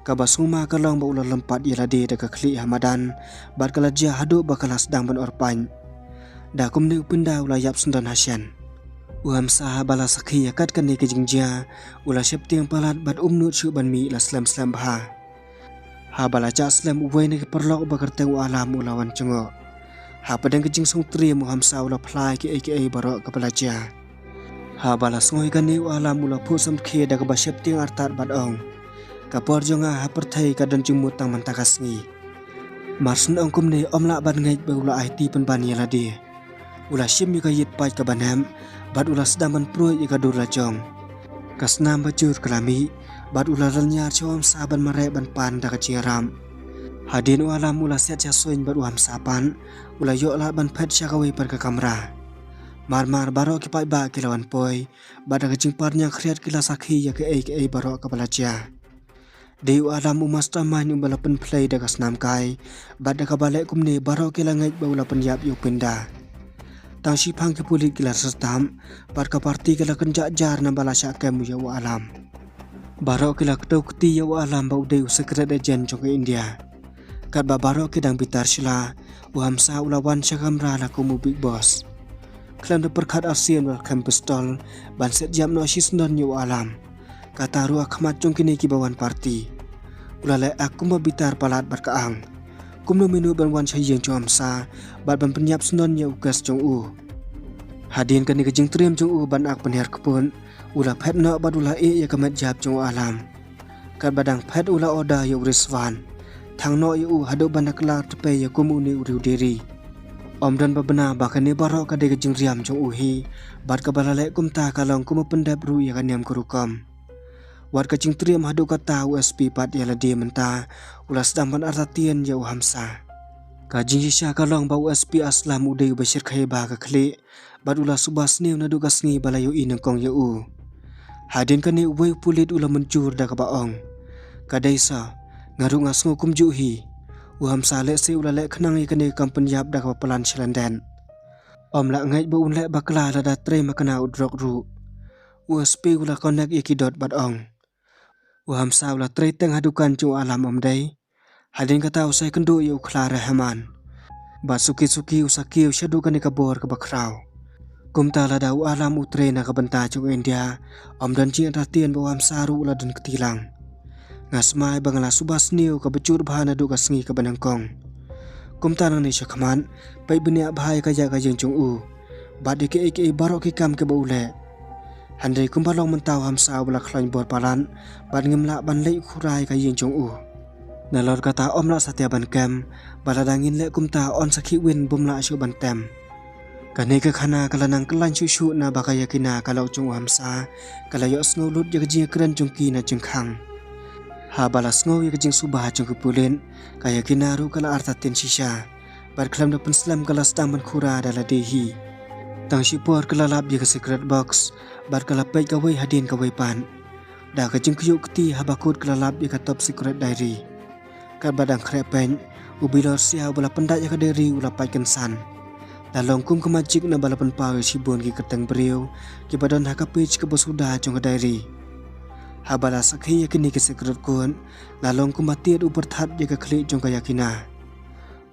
Kaba sngewma ka long ba u la lympat ïa lade da ka khlieh ha madan, bad ka la jia haduh ba ka la sdang ban orpaiñ. Da kumne u Pinda u la ïap syndon ha shen. U Hamza haba la sakhi ïa kat kane ka jingjia, u la sheptieng palat bad um nud shuh ban mih, la slem slem bha. Haba la jah slem, uwei na ki paralok ba kyrteng u Alam u la wan jngoh. Hapdeng ka jingsngewtriem u Hamza u la phla ïa kiei kiei baroh kaba la jia. Haba la sngew ïa kane u Alam u la phuh samrkhie da kaba sheptieng artat bad ong, ka por jong nga ha pyrthei ka don jingmut tang mynta ka sngi. Mar shen ong kumne ym lah ban ngeit ba u la aiti pynban ïa lade. U la shim ïa ka ïit paid kaba nep bad u la sdang ban pruid ïa ka dur la jong. Ka snam ba jur ka la mih bad u la lynñiar sha u Hamza ban mareh ban pan da ka jingïarap. Hadien u Alam u la siat sha suiñ bad u Hamza pat u la ïoh lad ban phet sha kawei pat ka kamra. Mar mar baroh ki paidbah ki la wan poi bad da ka jingpar ñiangkhriat ki la sakhi ïa kiei kiei baroh kaba la jia. Dei u Alam u mastermind uba la pynphlei da ka snam kai bad da kaba leh kumne baroh ki la ngeit ba u la pynïap ïa u Pinda. Tang shiphang ki pulit ki la syrtam bad ka party ka la kynjah jar naba la shah kem ïa u Alam. Baroh ki la kdew kti ïa u Alam ba u dei u secret agent jong ka India. Katba baroh ki dang bitar shylla, u Hamza u la wan sha kamra la kum u big boss. Khlem da pyrkhat arsien u la khlem pistol ban siat ïap noh shisyndon ïa u Alam. Kata ruh ha khmat jong kine kiba wan party. U la leh ak kumba bitar palat bad ka ang. Kumno mynno ban wan sha ïing jong u Hamza bad ban pynïap syndon ïa u guest jong u. Hadien kane ka jingtriem jong u ban ak pynhiar kput, u la phet noh bad u la ïeh ïa ka met jab jong u Alam. Katba dang phet u la order ïa u Rizwan, thang noh ïa u haduh ban da kylla tyrpei ïa kum une u riewdiri. Ym don ba bna ba kane baroh ka dei ka jingriam jong u hi bad kaba la leh kumta ka long kum u pyndep ruh ïa ka niam ka rukom. Wat ka jingtriem haduh katta u S P pat ïa lade mynta u la sdang ban artatien ïa u Hamza. Ka jingshisha ka long ba u S P Aslam u dei uba shyrkhei bha ka khlieh bad u la suba sniew naduh ka sngi ba la ïohi nyngkong ïa u. Hadien kane uwei u pulit u la mynjur da kaba ong, ka dei sa, nga ruh nga sngew kumjuh hi. U Hamsa lehse u la leh khnang ïa kane ka kam pynïap da kaba plan sha lyndet. Ym lah ngeit ba un leh bakla lada trei makna u drok ruh. U S P u la connect ïa ki dot bad ong. U Hamsa u la trei teng ha dukan jong u Alam Umdei. Hadien kata u sa ïakynduh ïa u Khla Rehman. Bad suki suki u sa kiew shaduh kane ka bor kaba khraw. Kumta lada u Alam u trei na ka bynta jong u India, ym don jingïatratien ba u Hamsa ruh u la don kti lang. Nga smai ba nga la suba sniew kaba jur bha naduh ka sngi kaba nyngkong. Kumta nangne shakhmat, peit bniah bha ïa ka ïa ka ïing jong u. Bad ïa kiei kiei baroh ki kam kiba u leh. Hynrei kumba long mynta u Hamsa uba la khlaiñ bor palat, bad ngim lah ban leit khura ïa ka ïing jong u. Nalor kata ym lah satia ban kem, ba lada ngin leh kumta yn sa khih win bym lah shuh ban tem. Kane ka khana ka la nang kyllaiñ shuh shuh naba ka Yakina ka lok jong u Hamsa, ka la ïohsngew lut ïa ka jingkren jong ki na jingkhang. Haba la sngew ïa ka jingsuba jong ki pulit, ka Yakina ruh ka la artatien shisha. Bad khlem da pynslem ka la sdang ban khura da lade hi. Tang shipor ka la lap ïa ka secret box, bad ka la peit kawei hadien kawei pat. Da ka jingkyiuh kti haba kut ka la lap ïa ka top secret diary. Katba dang khreh peit, u Bilor Sia uba la pyndait ïa ka diary u la pait kynsan. La long kum ka magic naba la pynpaw ïa shibun ki kyrteng briew, kiba don ha ka page kaba suda jong ka diary. Haba la sakhi ïa kine ki secret code, la long kumba tied u pyrthat ïa ka khlieh jong ka Yakina.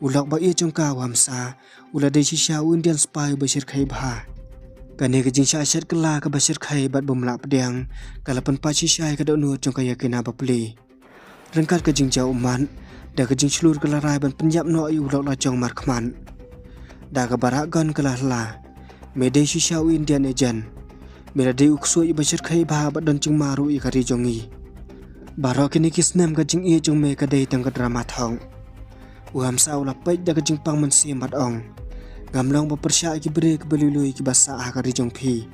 U lok ba ïeit jong ka u Hamsa, u la dei shisha u Indian spy ba shyrkhei bha. Kane ka jingshah shet kylla kaba shyrkhei bad bym lah pdiang, ka la pynpaw shisha ïa ka dohnud jong ka Yakina bapli. Ryngkat ka jingjaw ummat, da ka jingshlur ka la rai ban pynïap noh ïa u lok la jong markhmat. Da kaba rah gun ka la hla. Me dei shisha u Indian agent. Me la dei u ksuid ba shyrkhei bha bad don jingma ruh ïa ka ri jong ngi. Baroh kine ki snem ka jingïeit jong me ka dei tang ka drama thok. U Hamsa u la peit da ka jingpang mynsiem bad ong. Ngam long ba pyrshah ïa ki briew kiba lui lui kiba sah ha ka ri jong phi.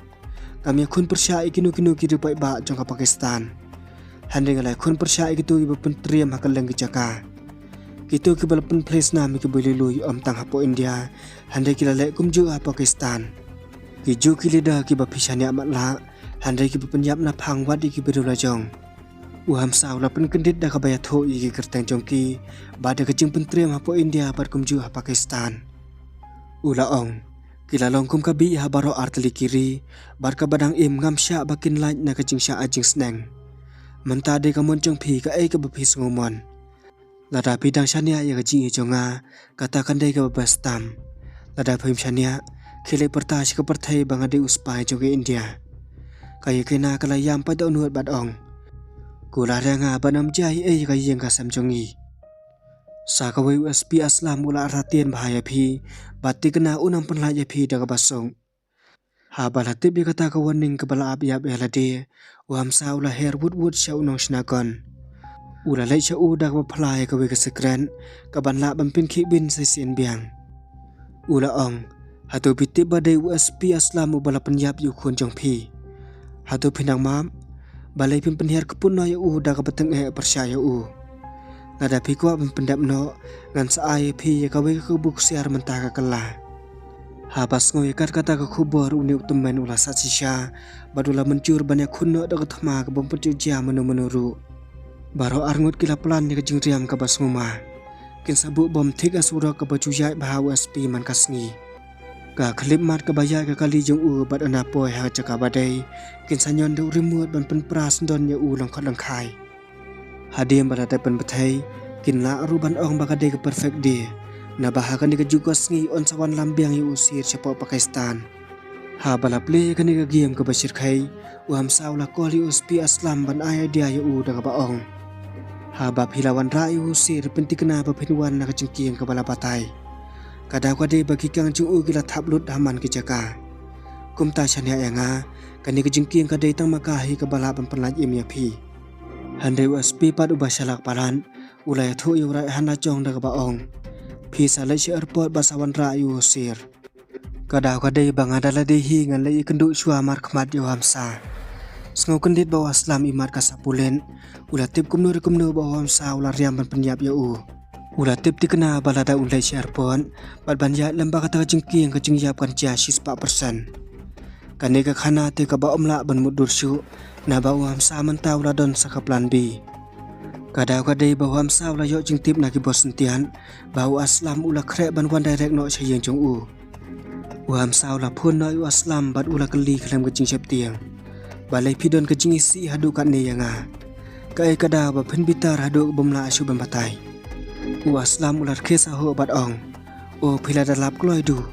Ngam ïakhun pyrshah ïa kino kino ki riewpaidbah jong ka Pakistan. Hynrei nga la ïakhun pyrshah ïa kito kiba pyntriem ha kylleng ki jaka. Kito kiba la pynphlei snam ïa kiba lui lui ym tang hapoh India, hynrei ki la leh kumjuh ha Pakistan. Ki juh ki leader kiba phi shaniah matlah, hynrei kiba pynïap naphang wat ïa ki briew la jong. U Hamsa u la pynkyndit da kaba ïathuh ïa ki kyrteng jong ki, bad da ka jingpyntriem hapoh India bad kumjuh ha Pakistan. U la ong, ki la long kum ka bih ha baroh artylli ki ri, bad kaba dang im ngam shah ba kin lait na ka jingshah ai jingsneng. Mynta dei ka mon jong phi kaei kaba phi sngewmon. Lada phi dang shaniah ïa ka jingïeit jong nga, kata kan dei kaba best tam. Lada phim shaniah, khie leit pyrta sha ka pyrthei ba nga dei u spy jong ka India. Ka Yakina ka la ïam pat dohnud bad ong. Ko la ria nga ban ym jia ei ei ïa ka ïing ka sem jong ngi. Sa kawei u S P Aslam u la artatien bha ïa phi, bad thikna un ym pynlait ïa phi da kaba suk. Haba la tip ïa kata ka warning kaba la ap ïap ïa lade, u Hamsa u la her wut wut sha u nongshna gun. U la leit sha u da kaba phla ïa kawei ka secret, kaban lah ban pynkhih win sa shisien biang. U la ong, hato phi tip ba dei u S P Aslam uba la pynïap ïa u khun jong phi? Hato phi nang map? Balei phin pynhiar kput noh ïa u da kaba tyngeh pyrshah ïa u? Lada phi kwah ban pyndep noh, ngan sa ai ïa phi ïa kawei ka kabu ksiar mynta ka kylla. Haba sngew ïa kat kata ka khubor une u tymmen u la sat shisha, bad u la mynjur ban ïakhun noh da ka thma kabym pynjot jia mano mano ruh. Baroh arngut ki la plan ïa ka jingriam kaba sngewma. Kin sa buh bom thik ha surok kaba ju ïaid bha u S P man ka sngi. Ka khyllipmat kaba ïaid ka kali jong u bad ynda poi ha ka jaka ba dei, kin sa ñion da u rimut ban pynpra syndon ïa u lyngkhot lyngkhai. Hadien ba la dep pynbthei, kin lah ruh ban ong ba ka dei ka perfect day. Naba ha kane ka juh ka sngi yn sa wanlam biang ïa u Sir shapoh Pakistan. Haba la plie ïa kane ka game kaba shyrkhei, u Hamsa u la call ïa u S P Aslam ban ai idea ïa u da kaba ong. Haba phi la wanrah ïa u Sir pynthikna ba phin wan na ka jingkieng kaba la batai. Ka daw ka dei ba ki kang jong u ki la thap lut ha man ki jaka. Kumta shaniah ïa nga, kane ka jingkieng ka dei tang ma ka hi kaba lah ban pynlait im ïa phi. Hynrei u S P pat uba shalak palat, u la ïathuh ïa u right hand la jong da kaba ong. Phi sa leit sha airport bad sa wanrah ïa u Sir. Ka daw ka dei ba nga da lade hi ngan leit ïakynduh shuwa markhmat ïa u Hamsa. Sngew kyndit ba u Aslam imat ka sa pulit. U la tip kumno re kumno ba u Hamsa u la riam ban pynïap ïa u. U la tip thikna ba lada un leit sha airport, bad ban ïaid lem bad kata ka jingkieng ka jingïap kan jia shispah percent. Kane ka khana te kaba ym lah ban mutdur shuh, naba u Hamsa mynta u la don sa ka plan B. Ka daw ka dei ba u Hamsa u la ïoh jingtip na ki bor syntiat ba u Aslam u la khreh ban wan direct noh sha ïing jong u. U Hamsa u la phone noh ïa u Aslam bad u la kylli khlem ka jingsheptieng. Balei phi don ka jingisih haduh katne ïa nga? Kaei ka daw ba phin bitar haduh bym lah shuh ban batai? U Aslam u la rkhie sahuh bad ong, "O phi la da lap kloi duh.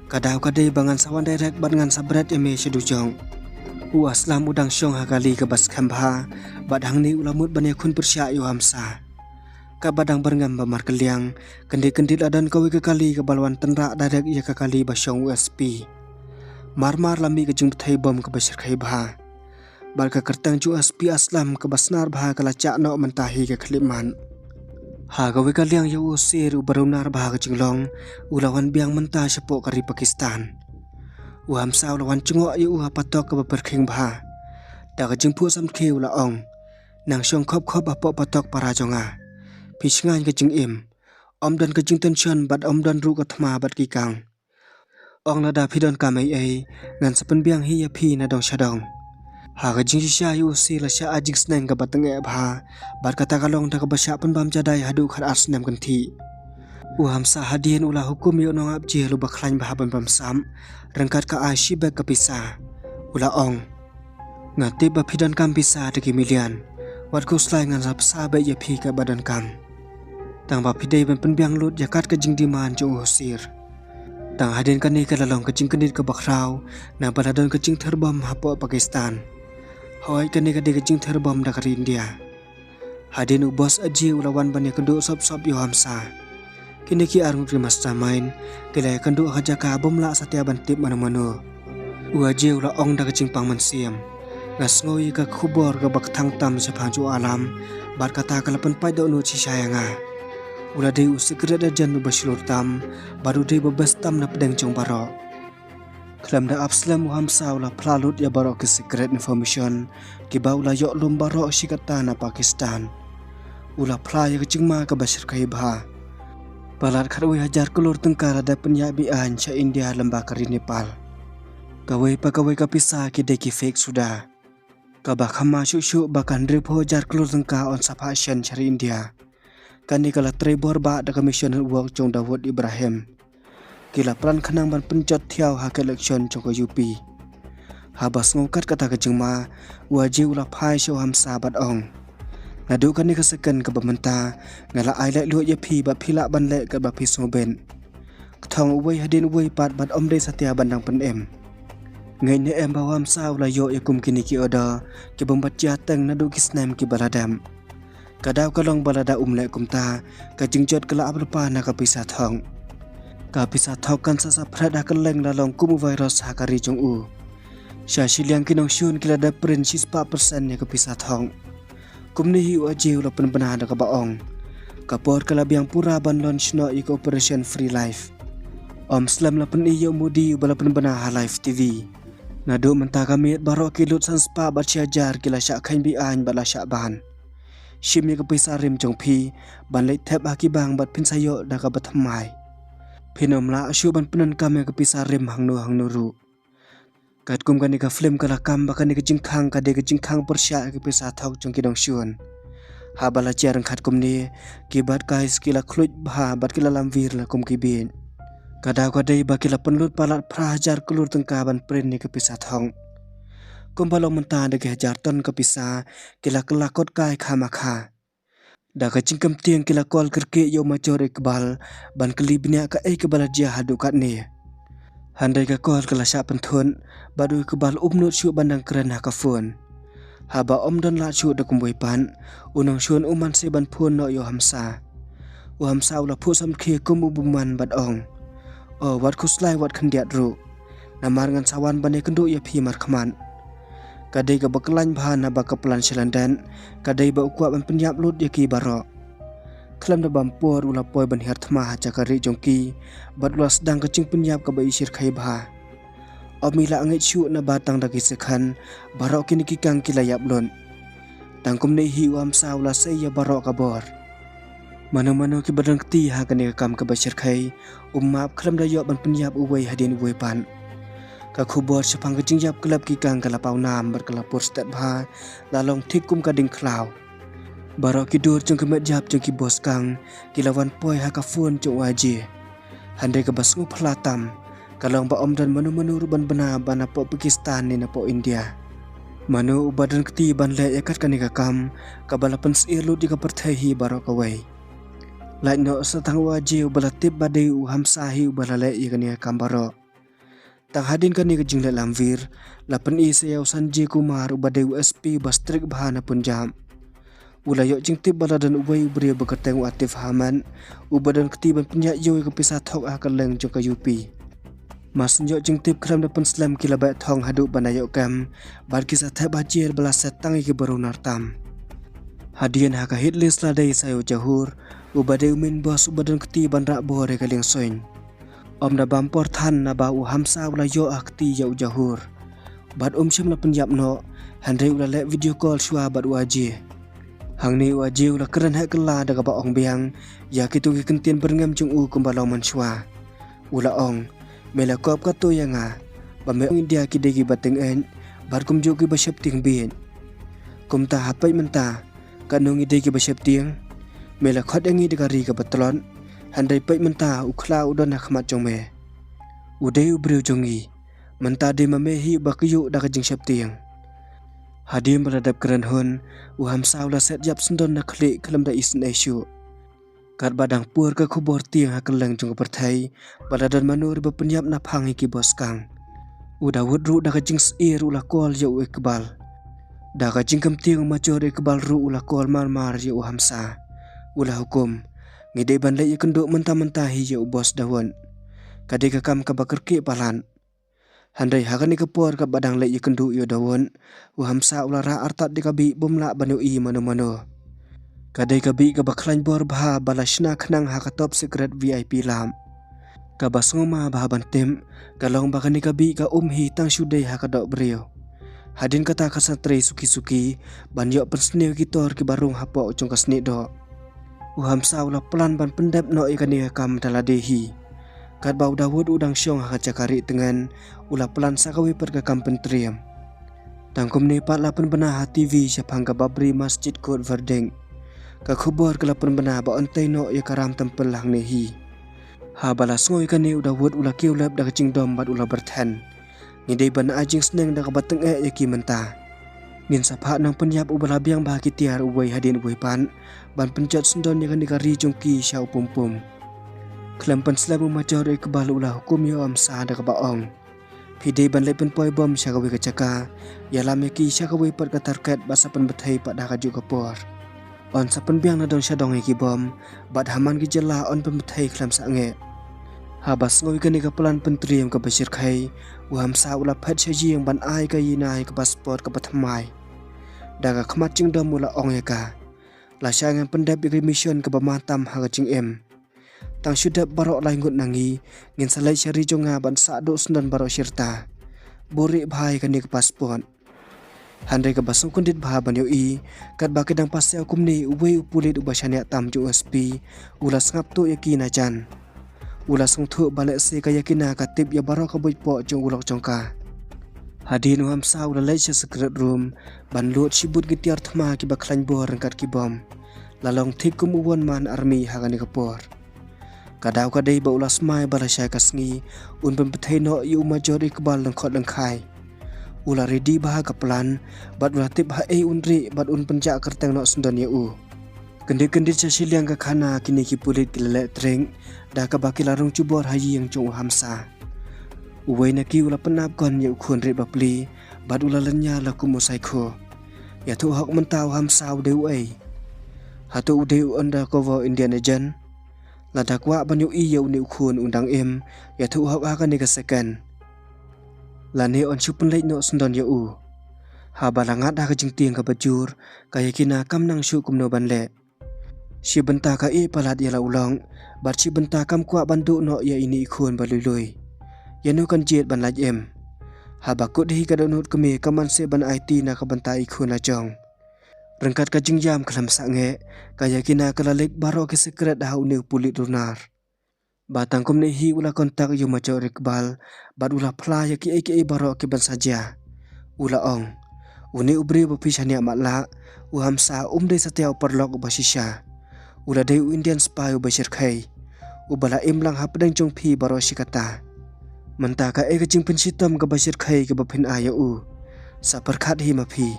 Ka daw ka dei ba ngan sa wan direct bad ngan sa bret ïa me sha dujok." U Aslam u dang shong ha kali kaba skhem bha bad hangne u la mut ban ïakhun pyrshah ïa u Hamsa. Kaba dang byrngem ba markylliang, kyndit kyndit la don kawei ka kali kaba la wan tynrah direct ïa ka kali ba shong u S P. Mar mar la mih ka jingbthei bom kaba shyrkhei bha. Bad ka kyrteng jong u S P Aslam kaba snar bha ka la jah noh mynta hi ka khyllipmat. Ha kawei ka liang ïa u Husir uba runar bha ka jinglong, u la wan biang mynta shapoh ka ri Pakistan. U Hamsa u la wan jngoh ïa u ha patok kaba pyrkhing bha. Da ka jingphuh samrkhie u la ong, "Nang shong khop khop hapoh patok para jong nga. Phi sngewthuh ka jingim. Ym don ka jingtension bad ym don ruh ka thma bad ki kang. Ong lada phi donkam ei ei, ngan sa pynbiang hi ïa phi na dong sha dong." Ha ka jingshisha ïa u Husir la shah ai jingsneng kaba tyngeh bha bad kata ka long da kaba shah pynbam jadai haduh khatar snem kynthih. U Hamsa hadien u la hukum ïa u nongap jel uba khlaiñ bha ban bam sap, ryngkat ka ai shibek ka pisa. U la ong, "Nga tip ba phi donkam pisa da ki million. Wat khuslai, ngan sa pynbsa beit ïa phi kaba donkam. Tang ba phi dei ban pynbiang lut ïa kat ka jingdemand jong u Husir." Tang hadien kane ka la long ka jingkyndit kaba khraw, naba la don ka jingther bom hapoh Pakistan. Hooid, kane ka dei ka jingther bom da ka ri India. Hadien u boss Ajay u la wan ban ïakynduh sop sop ïa u Hamsa. Kine ki arngut ki mastermind ki la ïakynduh ha ka jaka bym lah satia ban tip mano mano. U Ajay u la ong da ka jingpang mynsiem, "Nga sngew ïa ka khubor kaba kthang tam shaphang jong u Alam, bad kata ka la pynpait dohnud shisha ïa nga. U la dei u secret agent uba shlur tam, bad u dei uba best tam na pdeng jong baroh." Khlem da ap slem u Hamsa u la phla lut ïa baroh ki secret information kiba u la ïoh lum baroh shi katta na Pakistan. U la phla ïa ka jingma kaba shyrkhei bha. Palat khatwei hajar klur tyngka la dep pynïaid beaiñ sha India lyngba ka ri Nepal. Kawei pa kawei ka pisa ki dei ki fake suda. Kaba kham ma shuh shuh ba ka hynriewphew hajar klur tyngka yn sa phah shen sha ri India. Kane ka la trei bor bah da ka mission network jong Dawood Ibrahim. Ki la plan khnang ban pynjot thiaw ha ka election jong ka U P. Haba sngew kat kata ka jingma, u Ajay u la phai sha u Hamsa bad ong, "Naduh kane ka second kaba mynta, nga la ai laitluid ïa phi bad phi lah ban leh katba phi sngewbha. Kthong uwei hadien uwei pat bad ym dei satia ban dang pynim." Ngeit ne em ba u Hamsa u la ïoh ïa kum kine ki order kibym pat jia teng naduh ki snem kiba la dep. Ka daw ka long ba lada um leh kumta, ka jingjot ka la ap lypa na ka pisa thok. Ka pisa thok kan sa saphriang ha kylleng, la long kum u virus ha ka ri jong u. Sha shiliang ki nongshun ki la dep print shispah percent ïa ka pisa thok. Kumne hi u Ajay u la pynbna da kaba ong, "Ka por ka la biang pura ban launch noh ïa ka Operation Free Life." Ym slem la pyni ïa u Modi uba la pynbna ha live T V. Naduh mynta ka miet baroh ki lut san spah bad shi hajar ki la shah kheiñ beaiñ bad la shah ban. Shim ïa ka pisa rim jong phi ban leit thep ha ki bank bad phin sa ïoh da kaba thymmai. Phin ym lah shuh ban pyndonkam ïa ka pisa rim hangno hangno ruh. Katkum kane ka film ka la kam ba kane ka jingkhang ka dei ka jingkhang pyrshah ïa ka pisa thok jong ki nongshun. Haba la jia ryngkat kumne, ki bad guys ki la khluit bha bad ki la lamwir la kum ki bieit. Ka daw ka dei ba ki la pynlut palat phra hajar klur tyngka ban print ïa ka pisa thok. Kumba long mynta da ki hajar ton ka pisa, ki la kylla kot kai kha ma kha. Da ka jingkyntieng ki la call kyrkieh ïa u Major Iqbal ban kylli bniah kaei kaba la jia haduh katne. Hynrei ka call ka la shah pynthut bad u Iqbal um nud shuh ban dang kren ha ka phone. Haba ym don lad shuh da kumwei pat, u nongshun u man se ban phone noh ïa u Hamsa. U Hamsa u la phuh samrkhie kum u bymman bad ong, "O, wat khuslai wat khyndiat ruh. Namar ngan sa wan ban ïakynduh ïa phi markhmat." Ka dei kaba khlaiñ bha naba ka plan sha London ka dei ba u kwah ban pynïap lut ïa ki baroh. Khlem da bam por u la poi ban hiar thma ha jaka rieh jong ki bad u la sdang ka jingpynïap kaba i shyrkhei bha. Ym i la ngeit shuh naba tang da ki sekhan baroh kine ki kang ki la ïap lut. Tang kumne hi u Hamsa u la sei ïa baroh ka bor. Mano mano kiba don kti ha kane ka kam kaba shyrkhei, um map khlem da ïoh ban pynïap uwei hadien uwei pat. Ka khubor shaphang ka jingïap khlem ki kang ka la paw nam bad ka la pur stet bha, la long thik kum ka ding khlaw. Baroh ki dur jong ki met jap jong ki bor skang ki la wan poi ha ka phone jong u Ajay. Hynrei kaba sngewphylla tam ka long ba ym don mano mano ruh ban bna ba napoh Pakistan ne napoh India. Mano uba don kti ban leh ïa kat kane ka kam kaba la pynsyier lut ïa ka pyrthei hi baroh kawei. Lait noh sa tang u Ajay uba la tip ba dei u Hamsa hi uba la leh ïa kane ka kam baroh. Tang hadien kane ka jingleh lamvir la pyni sa ïa u Sanjay Kumar uba dei u S P ba strict bha na Punjab. U la ïoh jingtip ba la don uwei u briew ba kyrteng u Atif Ahmed uba don kti ban pynïaid ïew ïa ka pisa thok ha kylleng jong ka U P. Mar shu ïoh jingtip khlem da pynslem ki la beh thong haduh ban da ïoh kem bad ki sa thep ha jel ba la set tang ïa ki briew nar tam. Hadien ha ka hit list la dei sa ïa u Jahur uba dei u main boss uba don kti ban rah bor ïa ka liang suiñ. Ym da bam por than naba u Hamsa u la ïoh ha kti ïa u Jahur. Bad um shym la pynïap noh, hynrei u la leh video call shuwa bad u Ajay. Hangne u Ajay u la kren heh kylla da kaba ong biang ïa kito ki kyntien byrngem jong u kumba long mynshuwa. U la ong, me la kop katto ïa nga ba me ong India ki dei kiba tyngeh bad kumjuh kiba sheptieng bieit. Kumta ha peit mynta, katno ngi dei kiba sheptieng? Me la khot ïa ngi da ka ri kaba tlot, hynrei peit mynta u khla u don ha khmat jong me. U dei u briew jong ngi, mynta dei ma me hi ba kyiuh da ka jingsheptieng. Hadien ba la dep kren hun, u Hamsa u la set ïap syndon na khlieh khlem da isynei shuh. Katba dang pur ka khubor tieng ha kylleng jong ka pyrthei ba la don mano ruh ba pynïap na phang ïa ki bor skang. U Dawood ruh da ka jingsyier u la call ïa u Iqbal. Da ka jingkyntieng u Major Iqbal ruh u la call mar mar ïa u Hamsa. U la hukum, ngi dei ban leit ïakynduh mynta mynta hi ïa u boss Dawood. Ka dei ka kam kaba kyrkieh palat. Hynrei ha kane ka por kaba dang leit ïakynduh ïa u Dawood, u Hamsa u la rah artat da ka bih bym lah ban ïohi mano mano. Ka dei ka bih kaba khlaiñ bor bha ba la shna khnang ha ka top secret V I P lab. Kaba sngewma bha ban tip ka long ba kane ka bih ka um hi tang shu dei ha ka doh briew. Hadien kata ka sa trei suki suki ban ïoh pynsniew ki tor kiba rung hapoh jong ka snieh doh. U Hamsa u la plan ban pyndep noh ïa kane ka kam da lade hi. Katba u Dawood u dang shong ha ka jaka rieh tngen, u la plan sa kawei pat ka kam pyntriem. Tang kumne pat la pynbna ha T V shaphang ka Babri Masjid Court verdict. Ka khubor ka la pynbna ba yn tei noh ïa ka Ram Temple hangne hi. Haba la sngew ïa kane u Dawood u la kiew lep da ka jingdom bad u la byrthen. Ngi dei ban ai jingsneng da kaba tyngeh ïa ki mynta. Ngin sa phah nongpynïap uba la biang bha ki tiar uwei hadien uwei pat ban pynjot syndon ïa kane ka ri jong ki sha u pum pum. Khlem pynslem u Major Iqbal u la hukum ïa u Hamsa da kaba ong, phi dei ban leit pynpoi bom sha kawei ka jaka, ïalam ïa ki sha kawei pat ka target bad sa pynbthei pat ha kajuh ka por. Yn sa pynbiang na dong sha dong ïa ki bom bad ha man ki jylla yn pynbthei khlem sangeh. Haba sngew ïa kane ka plan pyntriem kaba shyrkhei, u Hamsa u la phet sha ïing ban ai ka Yekina ïa ka passport kaba thymmai. Da ka khmat jingdom u la ong ïa ka, lashai ngan pyndep ïa ka mission kaba man tam ha ka jingim. Tang shu dep baroh lai ngut na ngi, ngin sa leit sha ri jong nga ban sah duh syndon baroh shirta. Buh rieh bha ïa kane ka passport. Hynrei kaba sngewkyndit bha ban ïohi, katba ki dang pasiaw kumne, uwei u pulit uba shaniah tam jong u S P u la sngap tuh ïa ki na jan. U la sngewthuh ba lehse ka Yekina ka tip ïa baroh ka buit poh jong u lok jong ka. Hadien u Hamsa u la leit sha secret room ban lud shibun ki tiar thma kiba khlaiñ bor ryngkat ki bom. La long thik kum u one man army ha kane ka por. Ka daw ka dei ba u la smai ba lashai ka sngi un pynbthei noh ïa u Major Iqbal lyngkhot lyngkhai. U la ready bha ha ka plan bad u la tip haei un rieh bad un pynjah kyrteng noh syndon ïa u. Kyndit kyndit sha shiliang ka khana kine ki pulit ki la leh trei da kaba ki la rung jubor ha ïing jong u Hamsa. Uwei na ki u la pynap gun ïa u khun rit bapli bad u la lynñiar la kum u psycho. Ïathuh hok mynta u Hamsa u dei uei? Hato u dei u undercover Indian agent? Lada kwah ban ïohi ïa une u khun u dang im, ïathuh hok ha kane ka second. Lane yn shu pynleit noh syndon ïa u. Haba la ngat ha ka jingtieng kaba jur, ka Yekina kam nang shuh kumno ban leh. Shi bynta ka ïeh palat ïa la u lok, bad shi bynta kam kwah ban duh noh ïa ine i khun ba lui lui. Ïano kan jied ban lait im? Haba kut hi ka dohnud kmie ka man seh ban aiti na ka bynta i khun la jong. Ryngkat ka jingïam khlem sangeh, ka Yekina ka la leit baroh ki secret ha une u pulit runar. Ba tang kumne hi u la contact ïa u Major Iqbal bad u la phla ïa kiei kiei baroh kiban sa jia. U la ong, Une u briew ba phi shaniah matlah, u Hamsa um dei satia u paralok uba shisha. U la dei u Indian spy uba shyrkhei, uba la im lang hapdeng jong phi baroh shi katta. Mynta kaei ka jingpynshitom kaba shyrkhei kaba phin ai ïa u? Sa pyrkhat hi ma phi.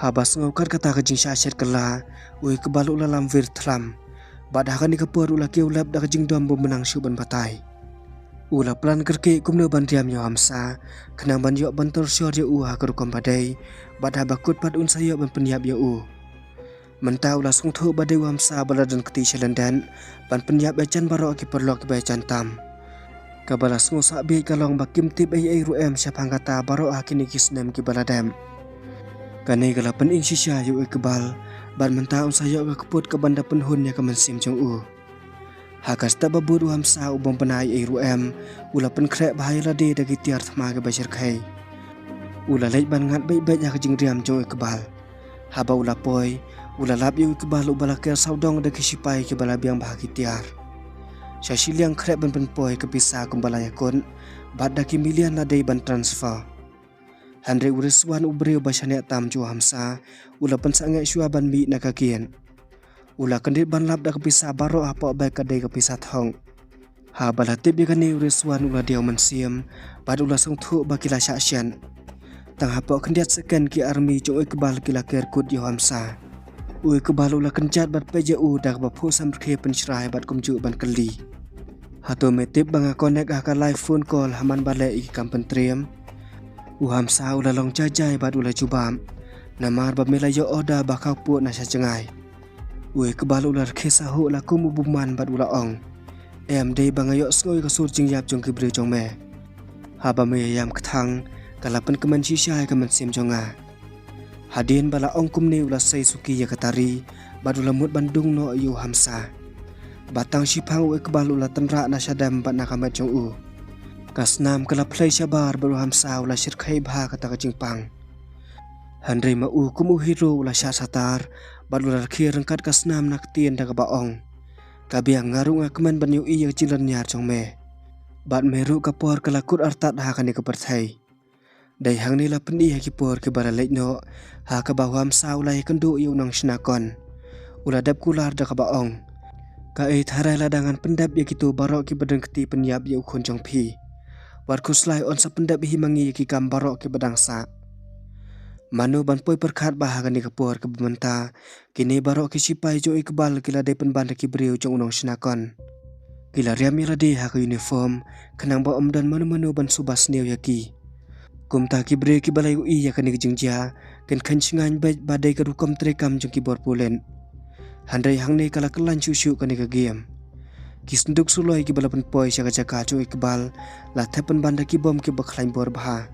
Haba sngew kat kata ka jingshah shet kylla, u Iqbal u la lam wir thlam. Bad ha kane ka por u la kiew lep da ka jingdom bym nang shuh ban batai. U la plan kyrkieh kumno ban riam ïa u Hamsa, khnang ban ïoh ban torture ïa u ha ka rukom ba dei, bad haba kut pat un sa ïoh ban pynïap ïa u. Mynta u la sngewthuh ba dei u Hamsa ba la don kti sha lyndet ban pynïap ïa jan baroh ki paralok kiba ïajan tam. Kaba la sngewsah bieit ka long ba kim tip ei ei ruh em shaphang kata baroh ha kine ki snem kiba la dep. Kane ka la pynïeng shisha ïa u Iqbal, bad mynta un sa ïoh ka kput kaban da pynhun ïa ka mynsiem jong u. Ha ka step ba bud u Hamsa u bym bna ei ei ruh em, u la pynkhreh bha ïa lade da ki tiar thma kiba shyrkhei. U la leit ban ngat beit beit ha ka jingriam jong u Iqbal. Haba u la poi, u la lap ïa u Iqbal uba la ker sawdong da ki shipai kiba la biang bha ki tiar. Sha shiliang khreh ban pynpoi ka pisa kumba la ïakut, bad da ki million la dei ban transfer. Hynrei u Rizwan u briew ba shaniah tam jong u Hamsa, u la pynsangeh shuwa ban mih na ka gate. U la kyndit ban lap da ka pisa baroh hapoh bag ka dei ka pisa thong. Haba la tip ïa kane u Rizwan u la diaw mynsiem, bad u la sngewthuh ba ki la shah shen. Tang hapoh khyndiat second ki army jong u Iqbal ki la ker kut ïa u Hamsa. U Iqbal u la kynjat bad peit ïa u da kaba phuh samrkhie pynshrai bad kumjuh ban kylli. Hato me tip ba nga connect ha ka live phone call ha man ba leh ïa ki kam pyntriem? U Hamsa u la long jai jai bad u la jubab. Namar ba me la ïoh order ba khaw put na sha jngai. U Iqbal u la rkhie sahuh la kum u bymman bad u la ong. Em dei ba nga ïohsngew ïa ka sur jingïap jong ki briew jong me. Haba me ïam kthang, ka la pynkmen shisha ïa ka mynsiem jong nga. Hadien ba la ong kumne u la sei suki ïa ka tari, bad u la mut ban dung noh ïa u Hamsa. Bad tang shiphang u Iqbal u la tynrah na shadem bad na ka met jong u. Ka snam ka la phlei shabar bad u Hamsa u la shyrkhei bha kata ka jingpang. Hynrei ma u kum u hero u la shah satar, bad u la rkhie ryngkat ka snam na ktien da kaba ong. Ka biang nga ruh nga kmen ban ïohi ïa ka jinglynñiar jong me. Bad me ruh ka por ka la kut artat ha kane ka pyrthei. Dei hangne la pyni ha ki por kiba la leit noh, ha kaba u Hamsa u la ïakynduh ïa u nongshna kon. U la dep kular da kaba ong. Kaei tharai lada ngan pyndep ïa kito baroh kiba don kti pynïap ïa u khun jong phi. Wat khuslai yn sa pyndep hi ma ngi ïa ki kam baroh kiba dang sah. Mano ban poi pyrkhat ba ha kane ka por kaba mynta, kine baroh ki shipai jong u Iqbal ki la dei pynban da ki briew jong u nongshna kon. Ki la riam ïa lade ha ka uniform, khnang ba ym don mano mano ban suba sniew ïa ki. Kumta ki briew kiba la ïohi ïa kane ka jingjia, kin kheiñ shngaiñ beit ba dei ka rukom treikam jong ki bor pulit. Hynrei hangne ka la kyllaiñ shuh shuh kane ka game. Ki synduk suloi kiba la pynpoi sha ka jaka jong u Iqbal, la thep pynban da ki bom kiba khlaiñ bor bha.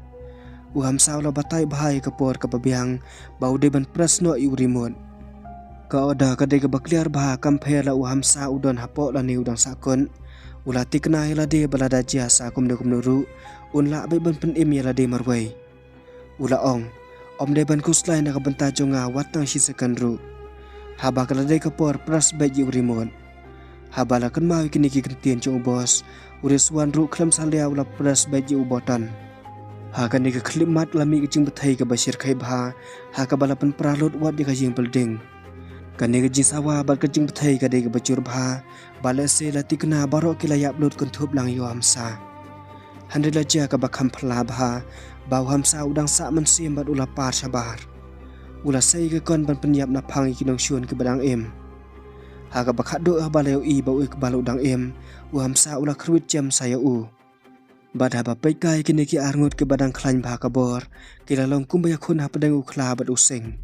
U Hamsa u la batai bha ïa ka por kaba biang, ba u dei ban press noh ïa u remote. Ka order ka dei kaba clear bha, kam pher la u Hamsa u don hapoh lane u dang sahkut. U la thikna ïa lade ba lada jia sa kumno kumno ruh, un lah beit ban pynim ïa lade marwei. U la ong, ym dei ban khuslai na ka bynta jong nga wat tang shi second ruh. Haba ka la dei ka por, press beit ïa u remote. Haba la kynmaw ïa kine ki kyntien jong u boss, u Rizwan ruh khlem salia u la press beit ïa u button. Ha kane ka khyllipmat la mih ka jingbthei kaba shyrkhei bha, ha kaba la pynpra lut wat ïa ka ïing building. Kane ka jingsawa bad ka jingbthei ka dei kaba jur bha, bad lehse la thikna baroh ki la ïap lut kynthup lang ïa u Hamsa. Hynrei la jia kaba kham phylla bha, ba u Hamsa u dang sah mynsiem bad u la par shabar. U la sei ka gun ban pynïap naphang ïa ki nongshun kiba dang im. Ha kaba khatduh haba la ïohi ba u Iqbal u dang im, u Hamsa u la kyrwit jem sa ïa u. Bad haba peit kai kine ki arngut kiba dang khlaiñ bha ka bor, ki la long kumba ïakhun hapdeng u khla bad u sing.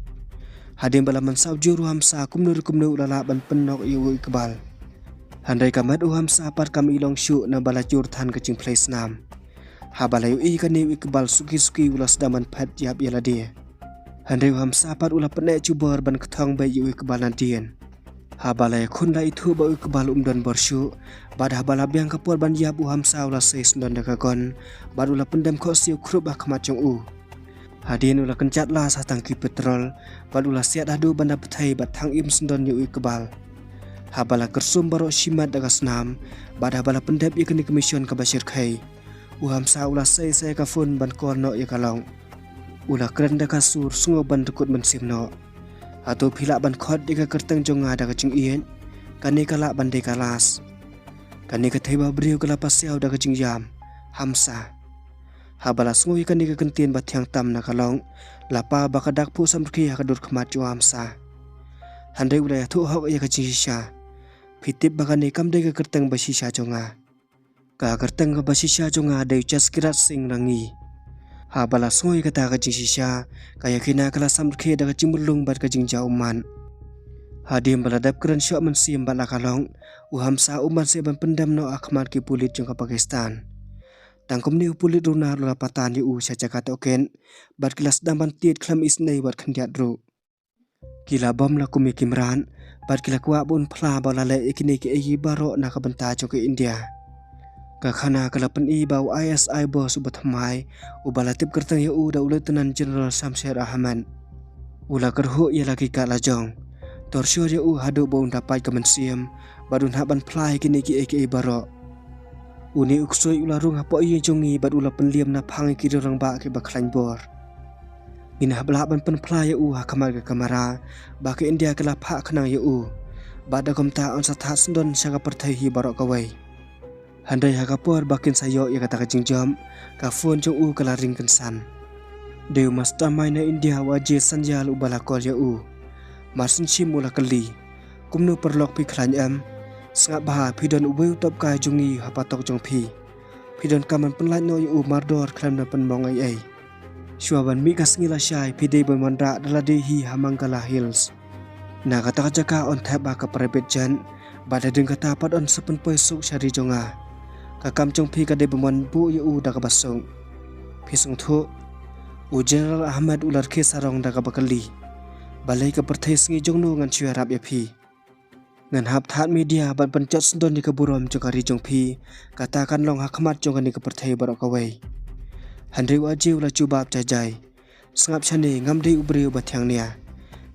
Hadien ba la mynsaw jur u Hamsa kumno ruh kumno u la lah ban pynnok ïa u Iqbal. Hynrei ka met u Hamsa pat kam i long shuh naba la jur than ka jingphlei snam. Haba la ïohi kane u Iqbal suki suki u la sdang ban phet ïap ïa lade. Hynrei u Hamsa pat u la pyneh jubor ban kthong beit ïa u Iqbal nadien. Haba la ïakhun la ithuh ba u Iqbal um don bor shuh, bad haba la biang ka por ban ïap u Hamsa u la sei syndon da ka gun, bad u la pyndem khohsiew khrup ha khmat jong u. Hadien u la kynjat la sa tang ki petrol, bad u la siat haduh ban da pyrthei bad thang im syndon ïa u Iqbal. Haba la kyrsum baroh shimet da ka snam, bad haba la pyndep ïa kane ka mission kaba shyrkhei. U Hamsa u la sei sei ka phone ban call noh ïa ka lok. U la kren da ka sur sngew ban dkut mynsiem noh. Hato phi lah ban khot ïa ka kyrteng jong nga da ka jingïeit? Kane ka lah ban dei ka last. Kane ka thei ba briew ka la pasiaw da ka jingïam. Hamsa. Haba la sngew ïa kane ka kyntien ba thiang tam na ka long, la paw ba ka dak phuh samrkhie ha ka dur khmat jong u Hamsa. Hynrei u la ïathuh hok ïa ka jingshisha. Phi tip ba kane kam dei ka kyrteng ba shisha jong nga. Ka kyrteng kaba shisha jong nga dei u Jaskirat Singh Rangi. Haba la sngew ïa kata ka jingshisha, ka Yakina ka la samrkhie da ka jingmyllung bad ka jingjaw ummat. Hadien ba la dep kren shoh mynsiem bad la ka long, u Hamsa um ban seh ban pyndem noh ha khmat ki pulit jong ka Pakistan. Tang kumne u pulit runar u la patan ïa u sha jaka tohkit, bad ki la sdang ban tied khlem isynei wat khyndiat ruh. Ki la bom la kum ïa ki mrad, bad ki la kwah ba un phla ba u la leh ïa kine kiei kiei baroh na ka bynta jong ka India. Ka khana ka la pyni ba u I S I boss uba thymmai, uba la tip kyrteng ïa u da u Lieutenant General Shamsher Ahmed. U la kyrhuh ïa la ki kat lajong. Torture ïa u haduh ba un da pait ka mynsiem, bad un hap ban phla ïa kine kiei kiei baroh. Une u ksuid u la rung hapoh ïing jong ngi bad u la pynliem naphang ïa ki riew rangbah kiba khlaiñ bor. Ngin hap lah ban pynphla ïa u ha khmat ka kamera, ba ka India ka la phah khnang ïa u. Bad da kumta un sa thad syndon sha ka pyrthei hi baroh kawei. Hynrei ha ka por ba kin sa ïoh ïa kata ka jingjop, ka phone jong u ka la ring kynsan. Dei u mastermind na India u Ajay Sanyal uba la call ïa u. Mar shen shim u la kylli. Kumno paralok phi khlaiñ em? Sngap bha phi don uwei u topkai jong ngi ha patok jong phi. Phi donkam ban pynlait noh ïa u mardor khlem da pynmong ei ei. Shuwa ban mih ka sngi lashai phi dei ban wanrah da lade hi ha Mangala Hills. Na kata ka jaka yn thep ha ka private jet, bad hadien kata pat yn sa pynpoi suk sha ri jong nga. Ka kam jong phi ka dei ban wan buh ïa u da kaba suk. Phi sngewthuh? U General Ahmed u la rkhie sarong da kaba kylli. Balei ka pyrthei sngi jong no ngan shu ïarap ïa phi? Ngan hap thad media bad ban jot syndon ïa ka burom jong ka ri jong phi, kata kan long ha khmat jong kane ka pyrthei baroh kawei. Hynrei u Ajay u la jubab jai jai. Sngap shane, ngam dei u briew ba thiang nia.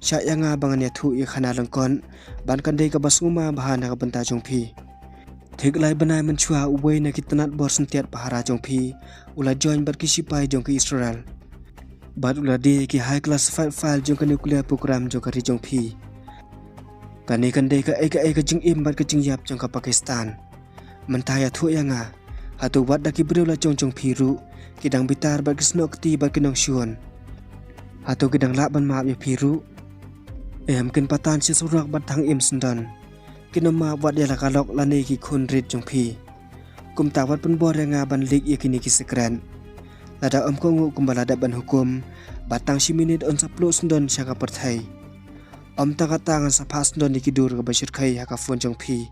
Shah ïa nga ba ngan ïathuh ïa ka khana lyngkot, ban kan dei kaba sngewma bha na ka bynta jong phi. Thik lai bnai mynshuwa uwei na ki tnat bor syntiat pahara jong phi u la join bad ki sipai jong ka Israel. Bad u la die ki high classified file jong ka nuclear program jong ka ri jong phi. Kane kan dei kaei kaei ka jingim bad ka jingïap jong ka Pakistan. Mynta ïathuh ïa nga, hato wat da ki briew lajong jong phi ruh ki dang bitar bad ki snoh kti bad ki nongshun? Hato ki dang lah ban map ïa phi ruh? Em, kin patan sha surok bad thang im syndon. Kin ym map wat ïa la ka lok lane ki khun rit jong phi. Kumta wat pynbor ïa nga ban leak ïa kine ki secret. Lada ym kohnguh kumba la dep ban hukum, bad tang shi minit yn sa pluh syndon sha ka pyrthei. Ym tang kata, ngan sa phah syndon ïa ki dur kaba shyrkhei ha ka phone jong phi.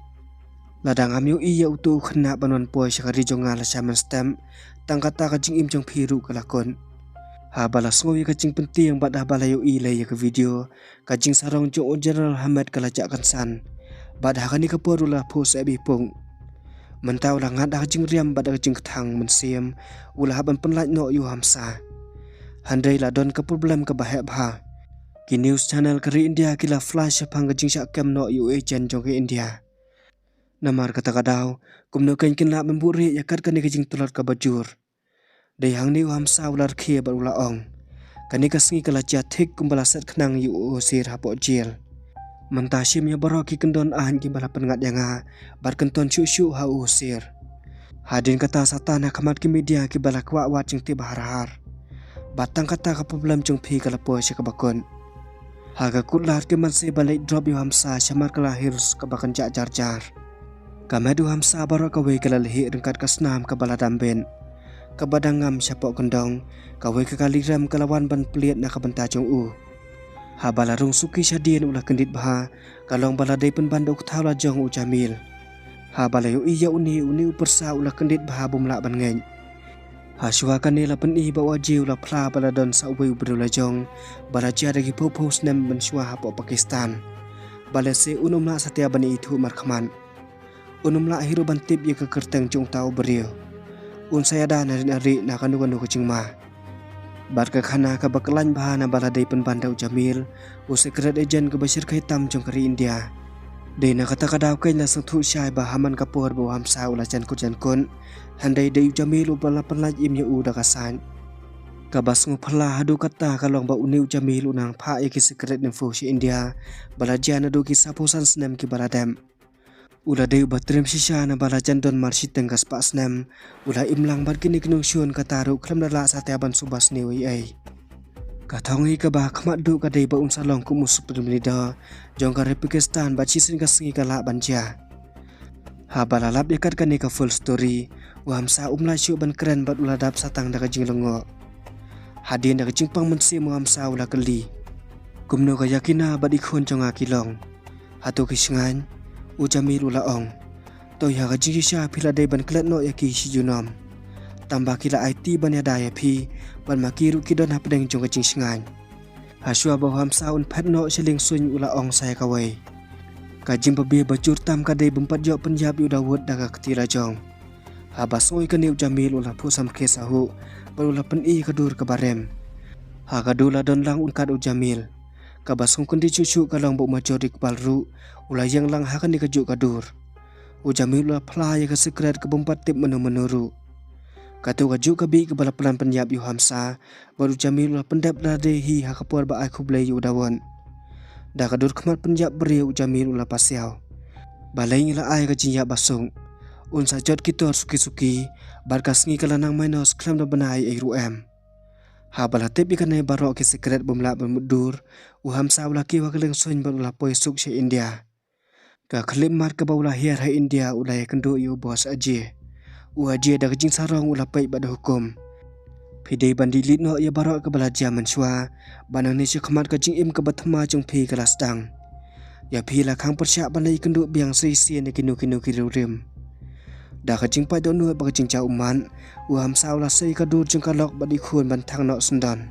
Lada ngam ïohi ïa uto u khynnah ban wan poi sha ka ri jong nga lashai mynstep, tang kata ka jingim jong phi ruh ka la kut. Haba la sngew ïa ka jingpyntieng bad haba la ïohi lei ïa ka video, ka jingsarong jong u General Ahmed ka la jah kynsan. Bad ha kane ka por u la phuh seh bha pung. Mynta u la ngat da ka jingriam bad da ka jingkthang mynsiem, u la hap ban pynlait noh ïa u Hamsa. Hynrei la don ka problem kaba heh bha. Ki news channel ka ri India ki la flash shaphang ka jingshah kem noh ïa u agent jong ka India. Namar kata ka daw, kumno kein kin lah ban buhrieh ïa kat kane ka jingtlot kaba jur. Dei hangne u Hamsa u la rkhie bad u la ong. Kane ka sngi ka la jia thik kumba la set khnang ïa u Osir hapoh jail. Mynta shim ïa baroh ki kyndon aiñ kiba la pynngat ïa nga, bad kynton shuh shuh ha u Osir. Hadien kata sa tan ha khmat ki media kiba la kwah wad jingtip ba har har. Bad tang kata ka problem jong phi ka la poi sha kaba kut. Ha ka kutlad ki mynstep ba leit drop ïa u Hamsa sha Markala Hills kaba kynjah jar jar. Ka met u Hamsa baroh kawei ka la lhiah ryngkat ka snam kaba la dam beit. Kaba dang ngam shapoh kyndong, kawei ka kali rem ka la wan ban plied na ka bynta jong u. Haba la rung suki shadien u la kyndit bha, ka long ba la dei pynban da u kthaw lajong u Jamil. Haba la ïohi ïa une, une u pyrsa u la kyndit bha bym lah ban ngeit. Hashuwa kane la pyni ba u Ajay u la phla ba la don sa uwei u briew lajong, ba la jia da ki phew phew snem mynshuwa hapoh Pakistan. Ba lehse un ym lah satia ban ïathuh markhmat. Un ym lah hi ruh ban tip ïa ka kyrteng jong uta u briew. Un sa ïada na rit na rit na kano kano ka jingma. Bad ka khana kaba khlaiñ bha naba la dei pynban da u Jamil, u secret agent kaba shyrkhei tam jong ka ri India. Dei na kata ka daw kein la sngewthuh shai ba ha man ka por ba u Hamsa u la jan kut jan kut, hynrei dei u Jamil uba la pynlait im ïa u da ka saiñ. Kaba sngewphylla haduh katta ka long ba une u Jamil u nang phah ïa ki secret info sha India ba la jia naduh ki saphew san snem kiba la dep. U la dei uba triem shisha naba la jan don mar shiteng ka spah snem. U la im lang bad kine ki nongshun, kata ruh khlem da lah satia ban suba sniew ei ei. Ka thong hi kaba khmat duh ka dei ba un sa long kum u supreme leader jong ka ri Pakistan bad shisien ka sngi ka lah ban jia. Haba la lap ïa kat kane ka full story, u Hamza um lah shuh ban kren bad u la dap sa tang da ka jinglyngngoh. Hadien da ka jingpang mynsiem u Hamza u la kylli, "Kumno ka Yakina bad i khun jong nga ki long? Hato ki shngaiñ?" U Jamil u la ong, "To ïa ka jingshisha phi la dei ban klet noh ïa ki shi junom. Tang ba ki la aiti ban ïada ïa phi, bad ma ki ruh ki don hapdeng jong ka jingshngaiñ." Hashwa ba u Hamza un phet noh sha lieng suiñ u la ong sa ïa kawei. Ka jingbabe ba jur tam ka dei bym pat ïoh pynïap ïa u Dawood da ka kti lajong. Haba sngew ïa kane u Jamil u la phuh samrkhie sahuh bad u la pyni ïa ka dur kaba rem. Ha ka dur la don lang un kat u Jamil. Kaba sngewkyndit shuh shuh ka long ba u Major Iqbal ruh u la ïeng lang ha kane kajuh ka dur. U Jamil u la phla ïa ka secret ka bym pat tip mano mano ruh. Kato kajuh ka bih kaba la plan pynïap ïa u Hamza bad u Jamil u la pyndep lade hi ha ka por ba ai khublei ïa u Dawood. Da ka dur khmat pynïap briew u Jamil u la pasiaw. Balei ngi la ai ka jingïap ba suk? Un sa jot ki tor suki suki, bad ka sngi ka la nang minus khlem da bnai ei ruh em. Haba la tip ïa kane baroh ki secret bym lah ban mutdur, u Hamza u la kiew ha ka lieng suiñ bad u la poi suk sha India. Ka khyllipmat kaba u la hiar ha India u la ïakynduh ïa u boss Ajay. U Ajay da ka jingsarong u la peit bad hukum, "Phi dei ban delete noh ïa baroh kaba la jia mynshuwa, bad nangne shakhmat ka jingim kaba thma jong phi ka la sdang. Ïa phi la khang pyrshah ban leit ïakynduh biang sa shisien ïa kino kino ki riewrim." Da ka jingpait dohnud bad ka jingjaw ummat, u Hamza u la sei ka dur jong ka lok bad i khun ban thang noh syndon.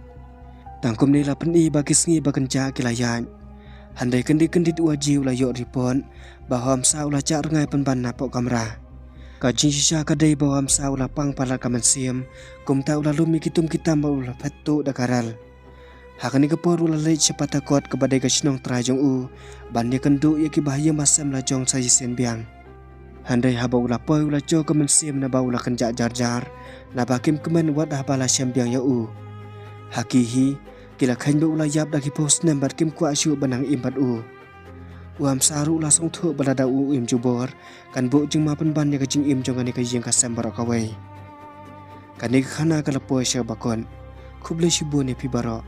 Tang kumne la pyni ba ki sngi ba kynjah ki la ïaid. Hynrei kyndit kyndit u Ajay u la ïoh report ba u Hamza u la jah rngai pynban napoh kamra. Ka jingshisha ka dei ba u Hamza u la pang palat ka mynsiem, kumta u la lum ïa ki tum ki tam bad u la phet tuh da ka rel. Ha kane ka por u la leit sha Pathankot kaba dei ka shnong trai jong u, ban ïakynduh ïa ki bahaïing bahasem lajong sa shisien biang. Hynrei haba u la poi u la jia ka mynsiem naba u la kynjah jar jar, naba kim kmen wat haba la shem biang ïa u. Ha ki hi, ki la kheiñ ba u la ïap da ki phew snem bad kim kwah shuh ban nang im bad u. U Hamza ruh u la sngewthuh ba lada u im jubor, kan buh jingma pynban ïa ka jingim jong kane ka ïing ka sem baroh kawei. Kane ka khana ka la poi sha ba kut. Khublei shibun ïa phi baroh.